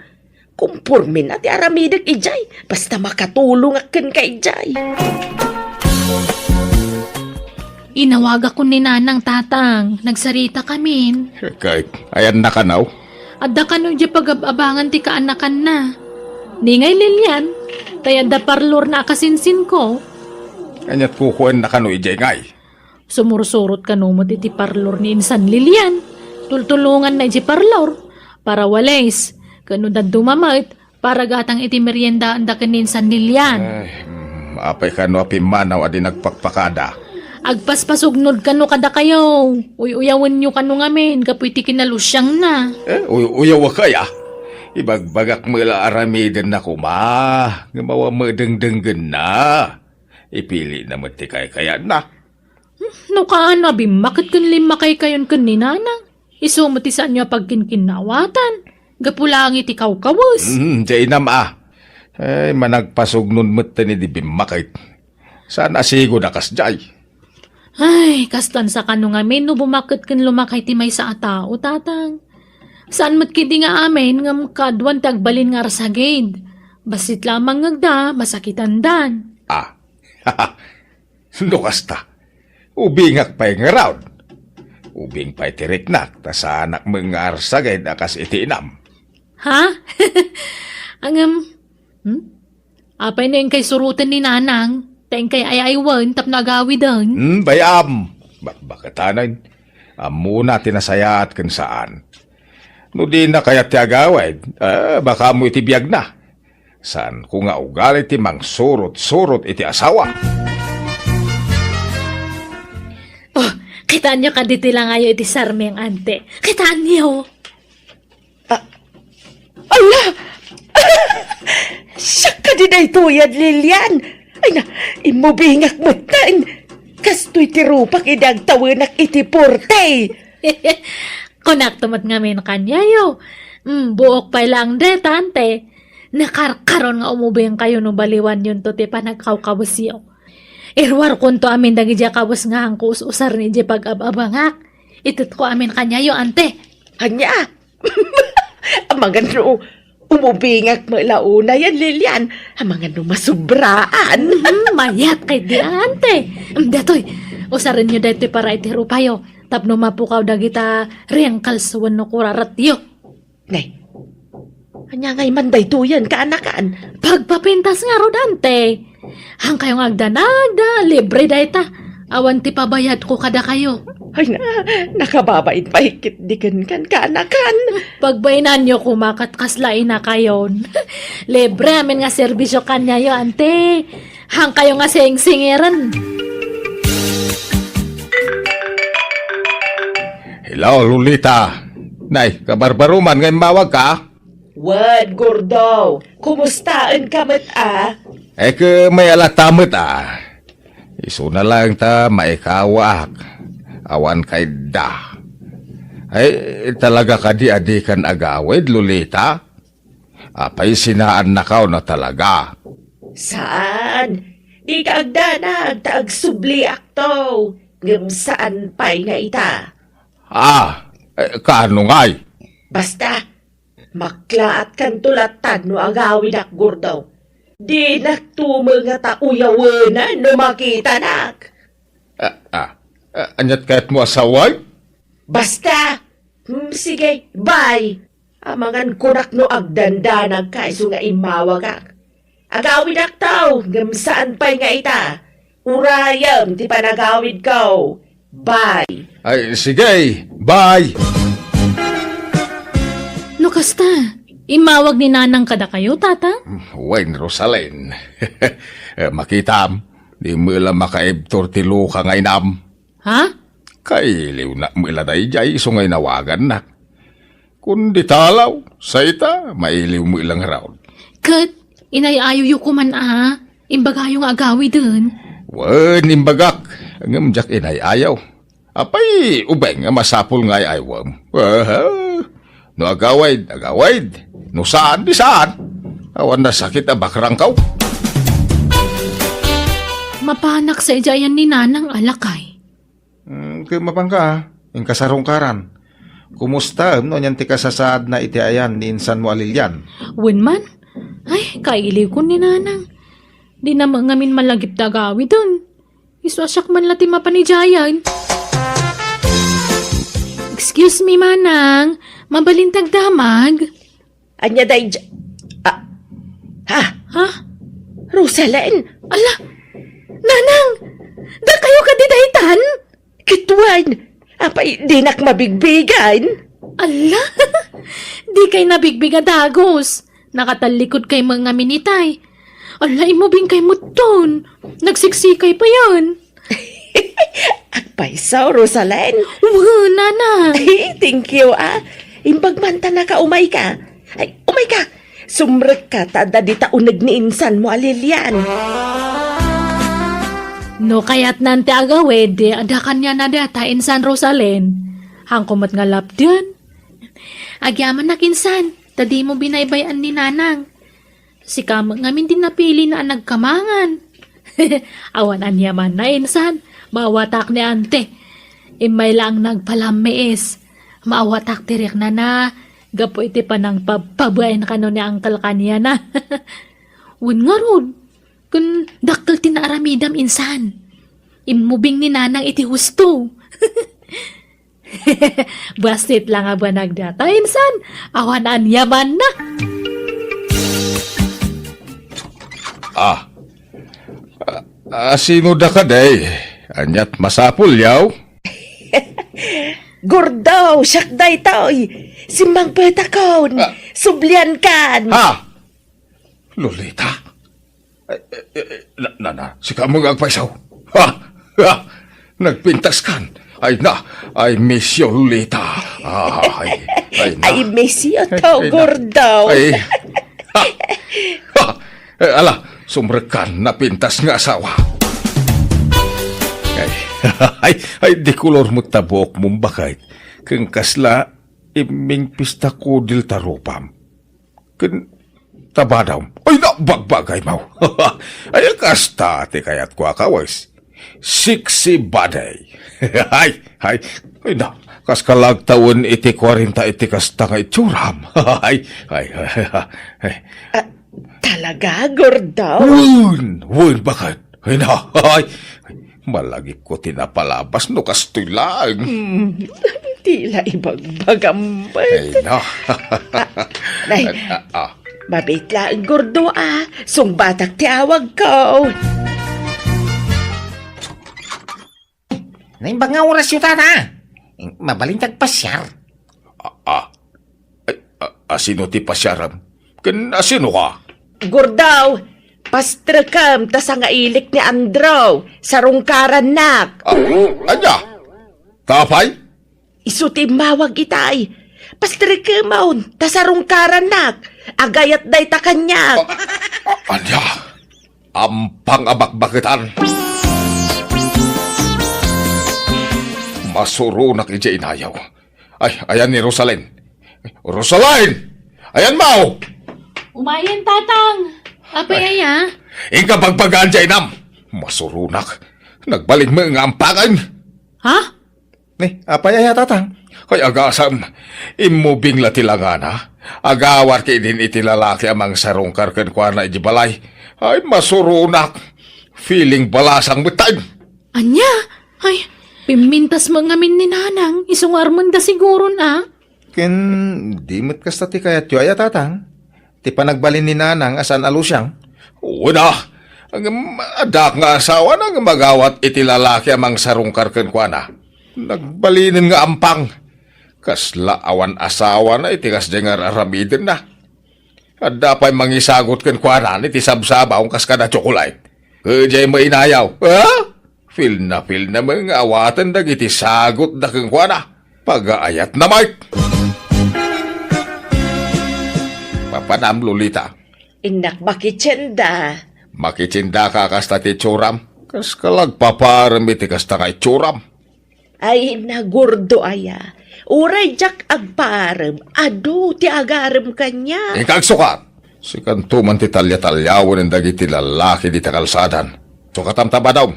Kompormena ti aramidek idiay, basta makatulongak kenka idiay. Inawagakon ni Nanang, Tatang, nagsaritakamin. Ket, ayanna kano? Adda kano idiay pagab-abangan ti kaanakanna. Ni ngay Lilian, tay adda parlorna a kasinsinko. Aniat kukuenna kano idiay ngay? Sumursurot kano met iti parlor ni Insan Lilian. Tultulonganna iti parlor para walis, ken no dadduma met, para gatang iti meriendaanda ken ni Insan Lilian. Ay, mm, apay kano a pimmanaw a di nagpakpakada? Agpaspasugnod kano kadakayo. Uy-uyawenyo kano ngamin gapu iti kinalusiangna. Eh, uy-uyawak aya? Ibagbagak met la aramidenna koma, ngem awan met dengdenggenna. Ipilina met ti kaykayanna. Hmm, no kaano a bimmaket ken limmakaykayon ken ni Nanang, isu met ti saanyo a pagkinkinnawatan, gapu laeng iti kawkawes. Hmm, diay inam a. Ay, managpasugnod metten idi bimmaket. Saan a sigud a kasdiay. Ay, kastan sa kano ngamin no bumaket ken lumakay ti maysa a tao, Tatang. Saan met ketdi nga amin ngem kaaduan ti agbalin nga arsagid. Bassit la a mangngegda, masakitandan. Ah, no kasta, ubingak pay ngarud. Ubing pay ti riknak, ta saanak met nga arsagid a kas iti inam. Ha? Ngem, hmm? Apay no inkay suroten ni Nanang, ta inkay ay-aywen tapno agawiden? Hmm, bay-am. Bakbaketanen. Ammona ti nasayaat ken saan. No dina kayat ti agawid, eh, baka ammo iti biagna. Saanko nga ugali ti mangsurot-surot iti asawa. Oh, kitaenyo kadi ti langayo iti sarming, ante. Kitaenyo? Ah, ala! Siak kadi daytoy, Lilian. Ay na, immubingak metten. Kastoy ti rupak idi agtawenak iti porte. Kunakto met ngamin kaniayo. Mm, buok pay laeng dayta, ante. Nakarkaron nga umubingkayo no baliwanyonto ti panagkawkawesyo. Iruarkonto amin dagiti a kawes nga haanko us-usaren idiay pag-ab-abangak. Itedko amin kaniayo, ante. Ania? Amangan no umubingak met la unay, Lilian. Amangan no masubraan. Mhm, mayat ketdi, ante. Em, daytoy, usarenyo daytoy para iti rupayo tapno mapukaw dagita wrinkles wenno kuraratyo. Nay, ania ngay man daytoyen, kaanakan? Pagpapintas ngarud, ante. Haankayo nga agdanag da, libre dayta. Awan ti pabayadko kadakayo. Ay na, nakababain pay ketdi kenkan, kaanakan. Pagbainanyo koma ket kasla inakayon. Libre amin nga serbisyo kaniayo, ante. Haankayo nga singsingiren. Hello, Lolita. Nay, kabarbaruman nga immawagka? Wen, Gordo. Kumustaenka met a? Eh, ke, mayat latta met a. Isuna laeng ta maikawaak. Awan kayatda. Ay, talaga kadi a dikan agawid, Lolita? Apay, sinaannakaw na talaga? Saan? Dika agdanag ta agsubliakto. Ngem saan pay nga ita? Ah, eh, kaano ngay? Basta, maklaatkanto latta no agawidak, Gordo. Dinakto met ngata uyawenen no makitanak. Ah, ah, ah, aniat kayatmo a sawen? Basta! Hmm, sige, bye! Amangan kunak no agdandanagka isu nga immawagak. Agawidakto, ngem saan pay nga ita. Urayem ti panagawidko. Bye! Ay, sige, bye! No kasta, immawag ni Nanang kadakayo, Tata? Wen, Rosalyn. Eh, makitam, di met la makaibtur ti luka nga inam. Ha? Kailiwnak met la daydiay isu nga inawagannak. Kundi talaw, sa ita, mailiw met la ngarud. Ket, inay-ayoyo koman a, imbagayo nga agawiden. Wen, imbagak, ngem diak inay-ayaw. Apay, ubing nga masapul nga ay-aywem. Aha. No agawid, agawid. No saan, di saan. Awan nasakit a bakrangkaw. Mapanak sa idiayan ni Nanang a lakay. Hmm, ket mapanka, ah. Inka sarungkaran. Kumusta, no, anian ti kasasaadna iti ayan ni insanmo a Lilian? Wen man? Ay, kailiwkon ni Nanang. Di na ngamin malagip ti agawiden. Isu a siak man la ti mapan idiayan. Excuse me, Manang. Mabalin ti agdamag? Ania daydi-, ah, ha? Ha? Rosalyn? Ala, Nanang! Dakayo kadi daytan? It wen, apay, dinak mabigbigan? Ala, dikay nabigbig a dagus. Nakatallikod kay mga minitay. Ala, immubing kay mutton. Nagsiksikay pa yan. Agpayso, Rosalen. Wen, Nanang. Ay, thank you, ah. Imbag man ta naka, umay ka. Ay, umay ka. Sumrek ka, ta adda dita uneg ni insan mo a Lilian. No kayatnan ti agawid, adda kaniana data insan Rosalen. Hanko met nga lapdan. Agyamanak insan, ta dimo binaybay-an ni Nanang. Sika met ngamin ti napilina a nagkamangan. Awan aniamanna, insan. Maawatak ni Ante. Immay laeng nagpalammiis. Maawatak ti riknana. Gapu iti panangpabpabaen kano ni Uncle kaniana. Wen ngarud, ken dakkel ti naaramidam, insan. Immubing ni Nanang iti husto. Bassit la nga banag data, insan. Awan aniamanna. Ah. Ah, ah, sino da ka, day? Aniat masapul, yaw? Gordo, siak daytoy. Simmangpetakon. Ah. Sublian kan. Ha? Lolita? Ay, eh, eh, eh, na, na, na, sika mo nga agpayso. Ha? Ha? Nagpintas kan. Ay na, I miss you, Lolita. Ay, ay na. I miss you too, ay na. Gordo. Ay, ha? Ha? Eh, ala, sumrek kan, napintas nga asawa. Ay, ay, ay, di kolor mo ta buok mo, bakit? Ken kasla, imming pista kudil ta rupam. Ken ta badam. Ay, na, bagbagay mo. Ay, kasta ti kayatko a kawes. Sexy body. Ay, ay. Ay, na, kas kalagtawen iti kwarenta iti kasta nga itsuram. Ay, ay, ay, ay. Ah, talaga, Gordo? Wen, wen, bakit? Ay, na, ay, malagipko ti napalabas no kastoy laeng. Hmm, ti la ibagbagam met. Ay, na. Ah, nay, ah, ah, ah. Mabit laeng, Gordo, ah. Sungbatak ti awagko. Naimbag nga orasyo, tata. Mabalin ti agpasiar. Ah, ah. Ay, a, asino ti pasiaram? Ken asino ka? Gordo, pastrekem ta sangailik ni Andrew, sarungkarannak. Ah, ania? Tapay? Isu ti immawag itay. Pastrekemon, ta sarungkarannak. Agayat dayta kaniak. Ah, ah, ania? Ampang a bakbaketan. Masuronak idiay inayaw. Ay, ayan ni Rosalyn. Rosalyn! Ayan mo! Umayen, Tatang. Apay, ay, aya? Inka bagbagaan diay inam. Masuronak. Nagbalin met nga ampangen. Ha? Ni, apay, aya, Tatang? Kay agasam, immubing la ti langana. Agawar ketdin iti lalaki a mangsarungkar kenkuana iti balay. Ay, masuronak. Feeling balasang met taen. Ania? Ay, pimmintas met ngamin ni Nanang, isu nga armenda siguron, a? Ken di met kasta ti kayatyo, aya, Tatang? Ti panagbalin ni Nanang a saan a lusiang? Wen a, ngem addaak nga asawana nga magawat iti lalaki a mangsarungkar kenkuana. Nagbalinen nga ampang. Kasla awan asawana iti kasdiay nga ar-aramidenna. Adda pay mangisagut kenkuana iti sabsabaw kas kada tsokolate. Ket diay mainayaw, ha? Feel na feel na met nga awaten dagiti sagutda kenkuana. Pagaayatna met. Papanam, Lolita. Innak makitienda. Makitiendaka kasta ti itsuram. Kas kalagpaparem iti kasta nga itsuram. Ay, nagurdo aya. Uray diak agparem, adu ti agarem kaniak. Inka agsukat! Sikanto man ti talya-talyawen dagiti lalaki dita kalsadan. Sukatam ta badom.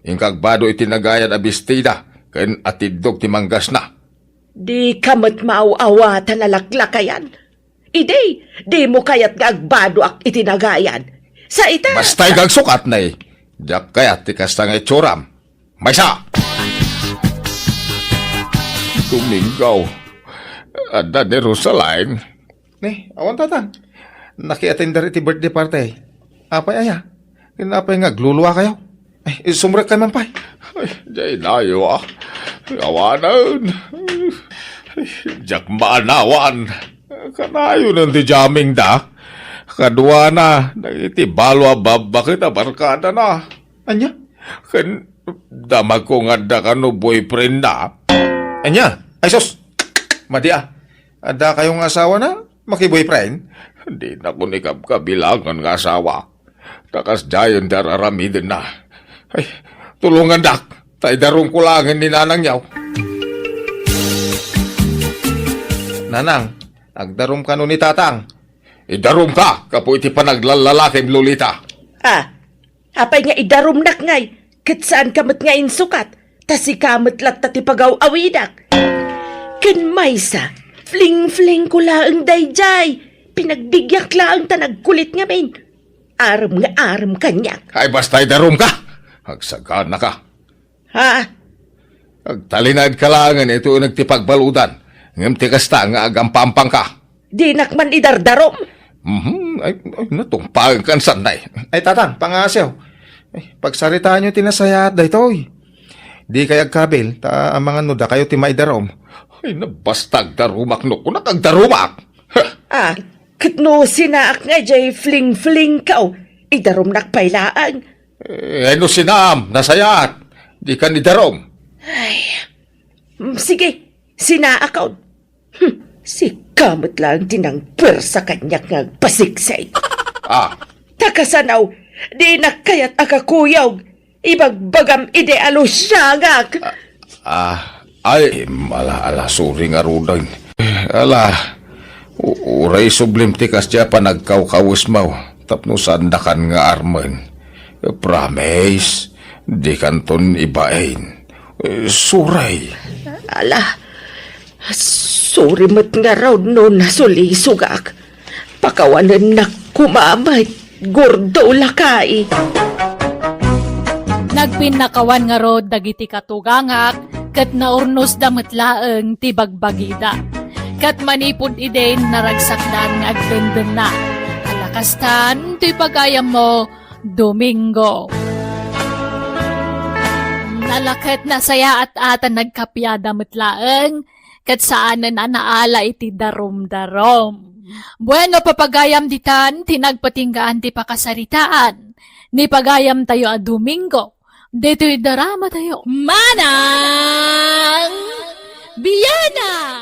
Inka agbado iti nagayad a bestida ken atiddog ti manggasna. Dika met maaw-awatan a laklakayan. Idi, dimo kayat nga agbadoak iti nagayad. Sa ita. Basta, inka agsukat, nay. Diak kayat ti kasta nga itsuram. Maysa! Domingo, adda ni Rosaline. Ni, awan, Tatang. Nakiatender iti birthday party. Apay aya? Ken apay nga agluluakayo? Ay, sumrek kay man pay. Ay, diay nayo, ah. Awanen. Ay, diak maanawan. Kanayonen ti jamming da. Kaduana, dagiti balo a babbaket a barkada na. Ania? Ken damagko nga adda kano boyfriend na. Ania? Ay sus! Madi a. Adda kayo nga asawa na? Maki-boyfriend? Di na ko ni kabkabilangan nga asawa. Ta kasdiayen ti ar-aramidenna. Ay, tulongandak. Ta idarumko laengen ni nanangyo. Nanang, agdarum kano ni tatang. Idarumka, gapu iti panaglallalakim, Lolita. Ah, apay nga idarumnak ngay, ket saanka met nga insukat, ta sika met latta ti pagaw-awidak. Ken maysa, fling-flingko laeng daydiay. Pinagdigyak laeng ta nagkulit ngamin. Arem nga arem kaniak. Ay, basta idarumka. Agsaganaka. Ha? Agtalinaedka laengen iti uneg ti pagbaludan, ngem ti kasta nga agampampangka. Dinak man idardarum. Mhm, ay, ay, natungpaenkan sanay. Ay, tatang, pangasiw. Ay, pagsaritaanyo ti nasayaat daytoy. Di kay agkabil, ta amangan no dakayo ti maidarum. Ay, nabasta agdarumak no kunak agdarumak. Ha! Ah, ket no sinaak nga jay fling-flingko, idarumnak pay laeng. Eh, no sinam, nasayaat, di ka ni darom. Ay, mm, sige, sinaakon. Hmm, sika met laeng ti nangpuersa kaniak nga agpasiksik. Ah. Ta kasano, dinak kayat a kakuyog, ibagbagam idi a lusiangak. Ah, ay, ala, ala, sorry ngaruden. Ala, u-, uray sublim ti kasdiay a panagkawkawesmo, tapno saandakan nga armen. Promise, dikanton ibain. Sorry. Ala, sorry met ngarud no nasulisogak. Pakawanennak koma met, Gordo Lakay. Nagpinnakawan ngarud dagiti katugangak ket naurnosda met laeng ti bagbagida. Ket manipud idin, naragsakdan nga agdendenna. Ala kastan toy pagayammo, Domingo. Nalaket nasayaat a ta nagkapiada met laeng, ket saanen a naala iti darumdarum. Bueno, papagayam ditan ti nagpatinggaan ti pakasaritaan ni pagayamtayo a Domingo. Ditoy daramatayo. Manang Biana!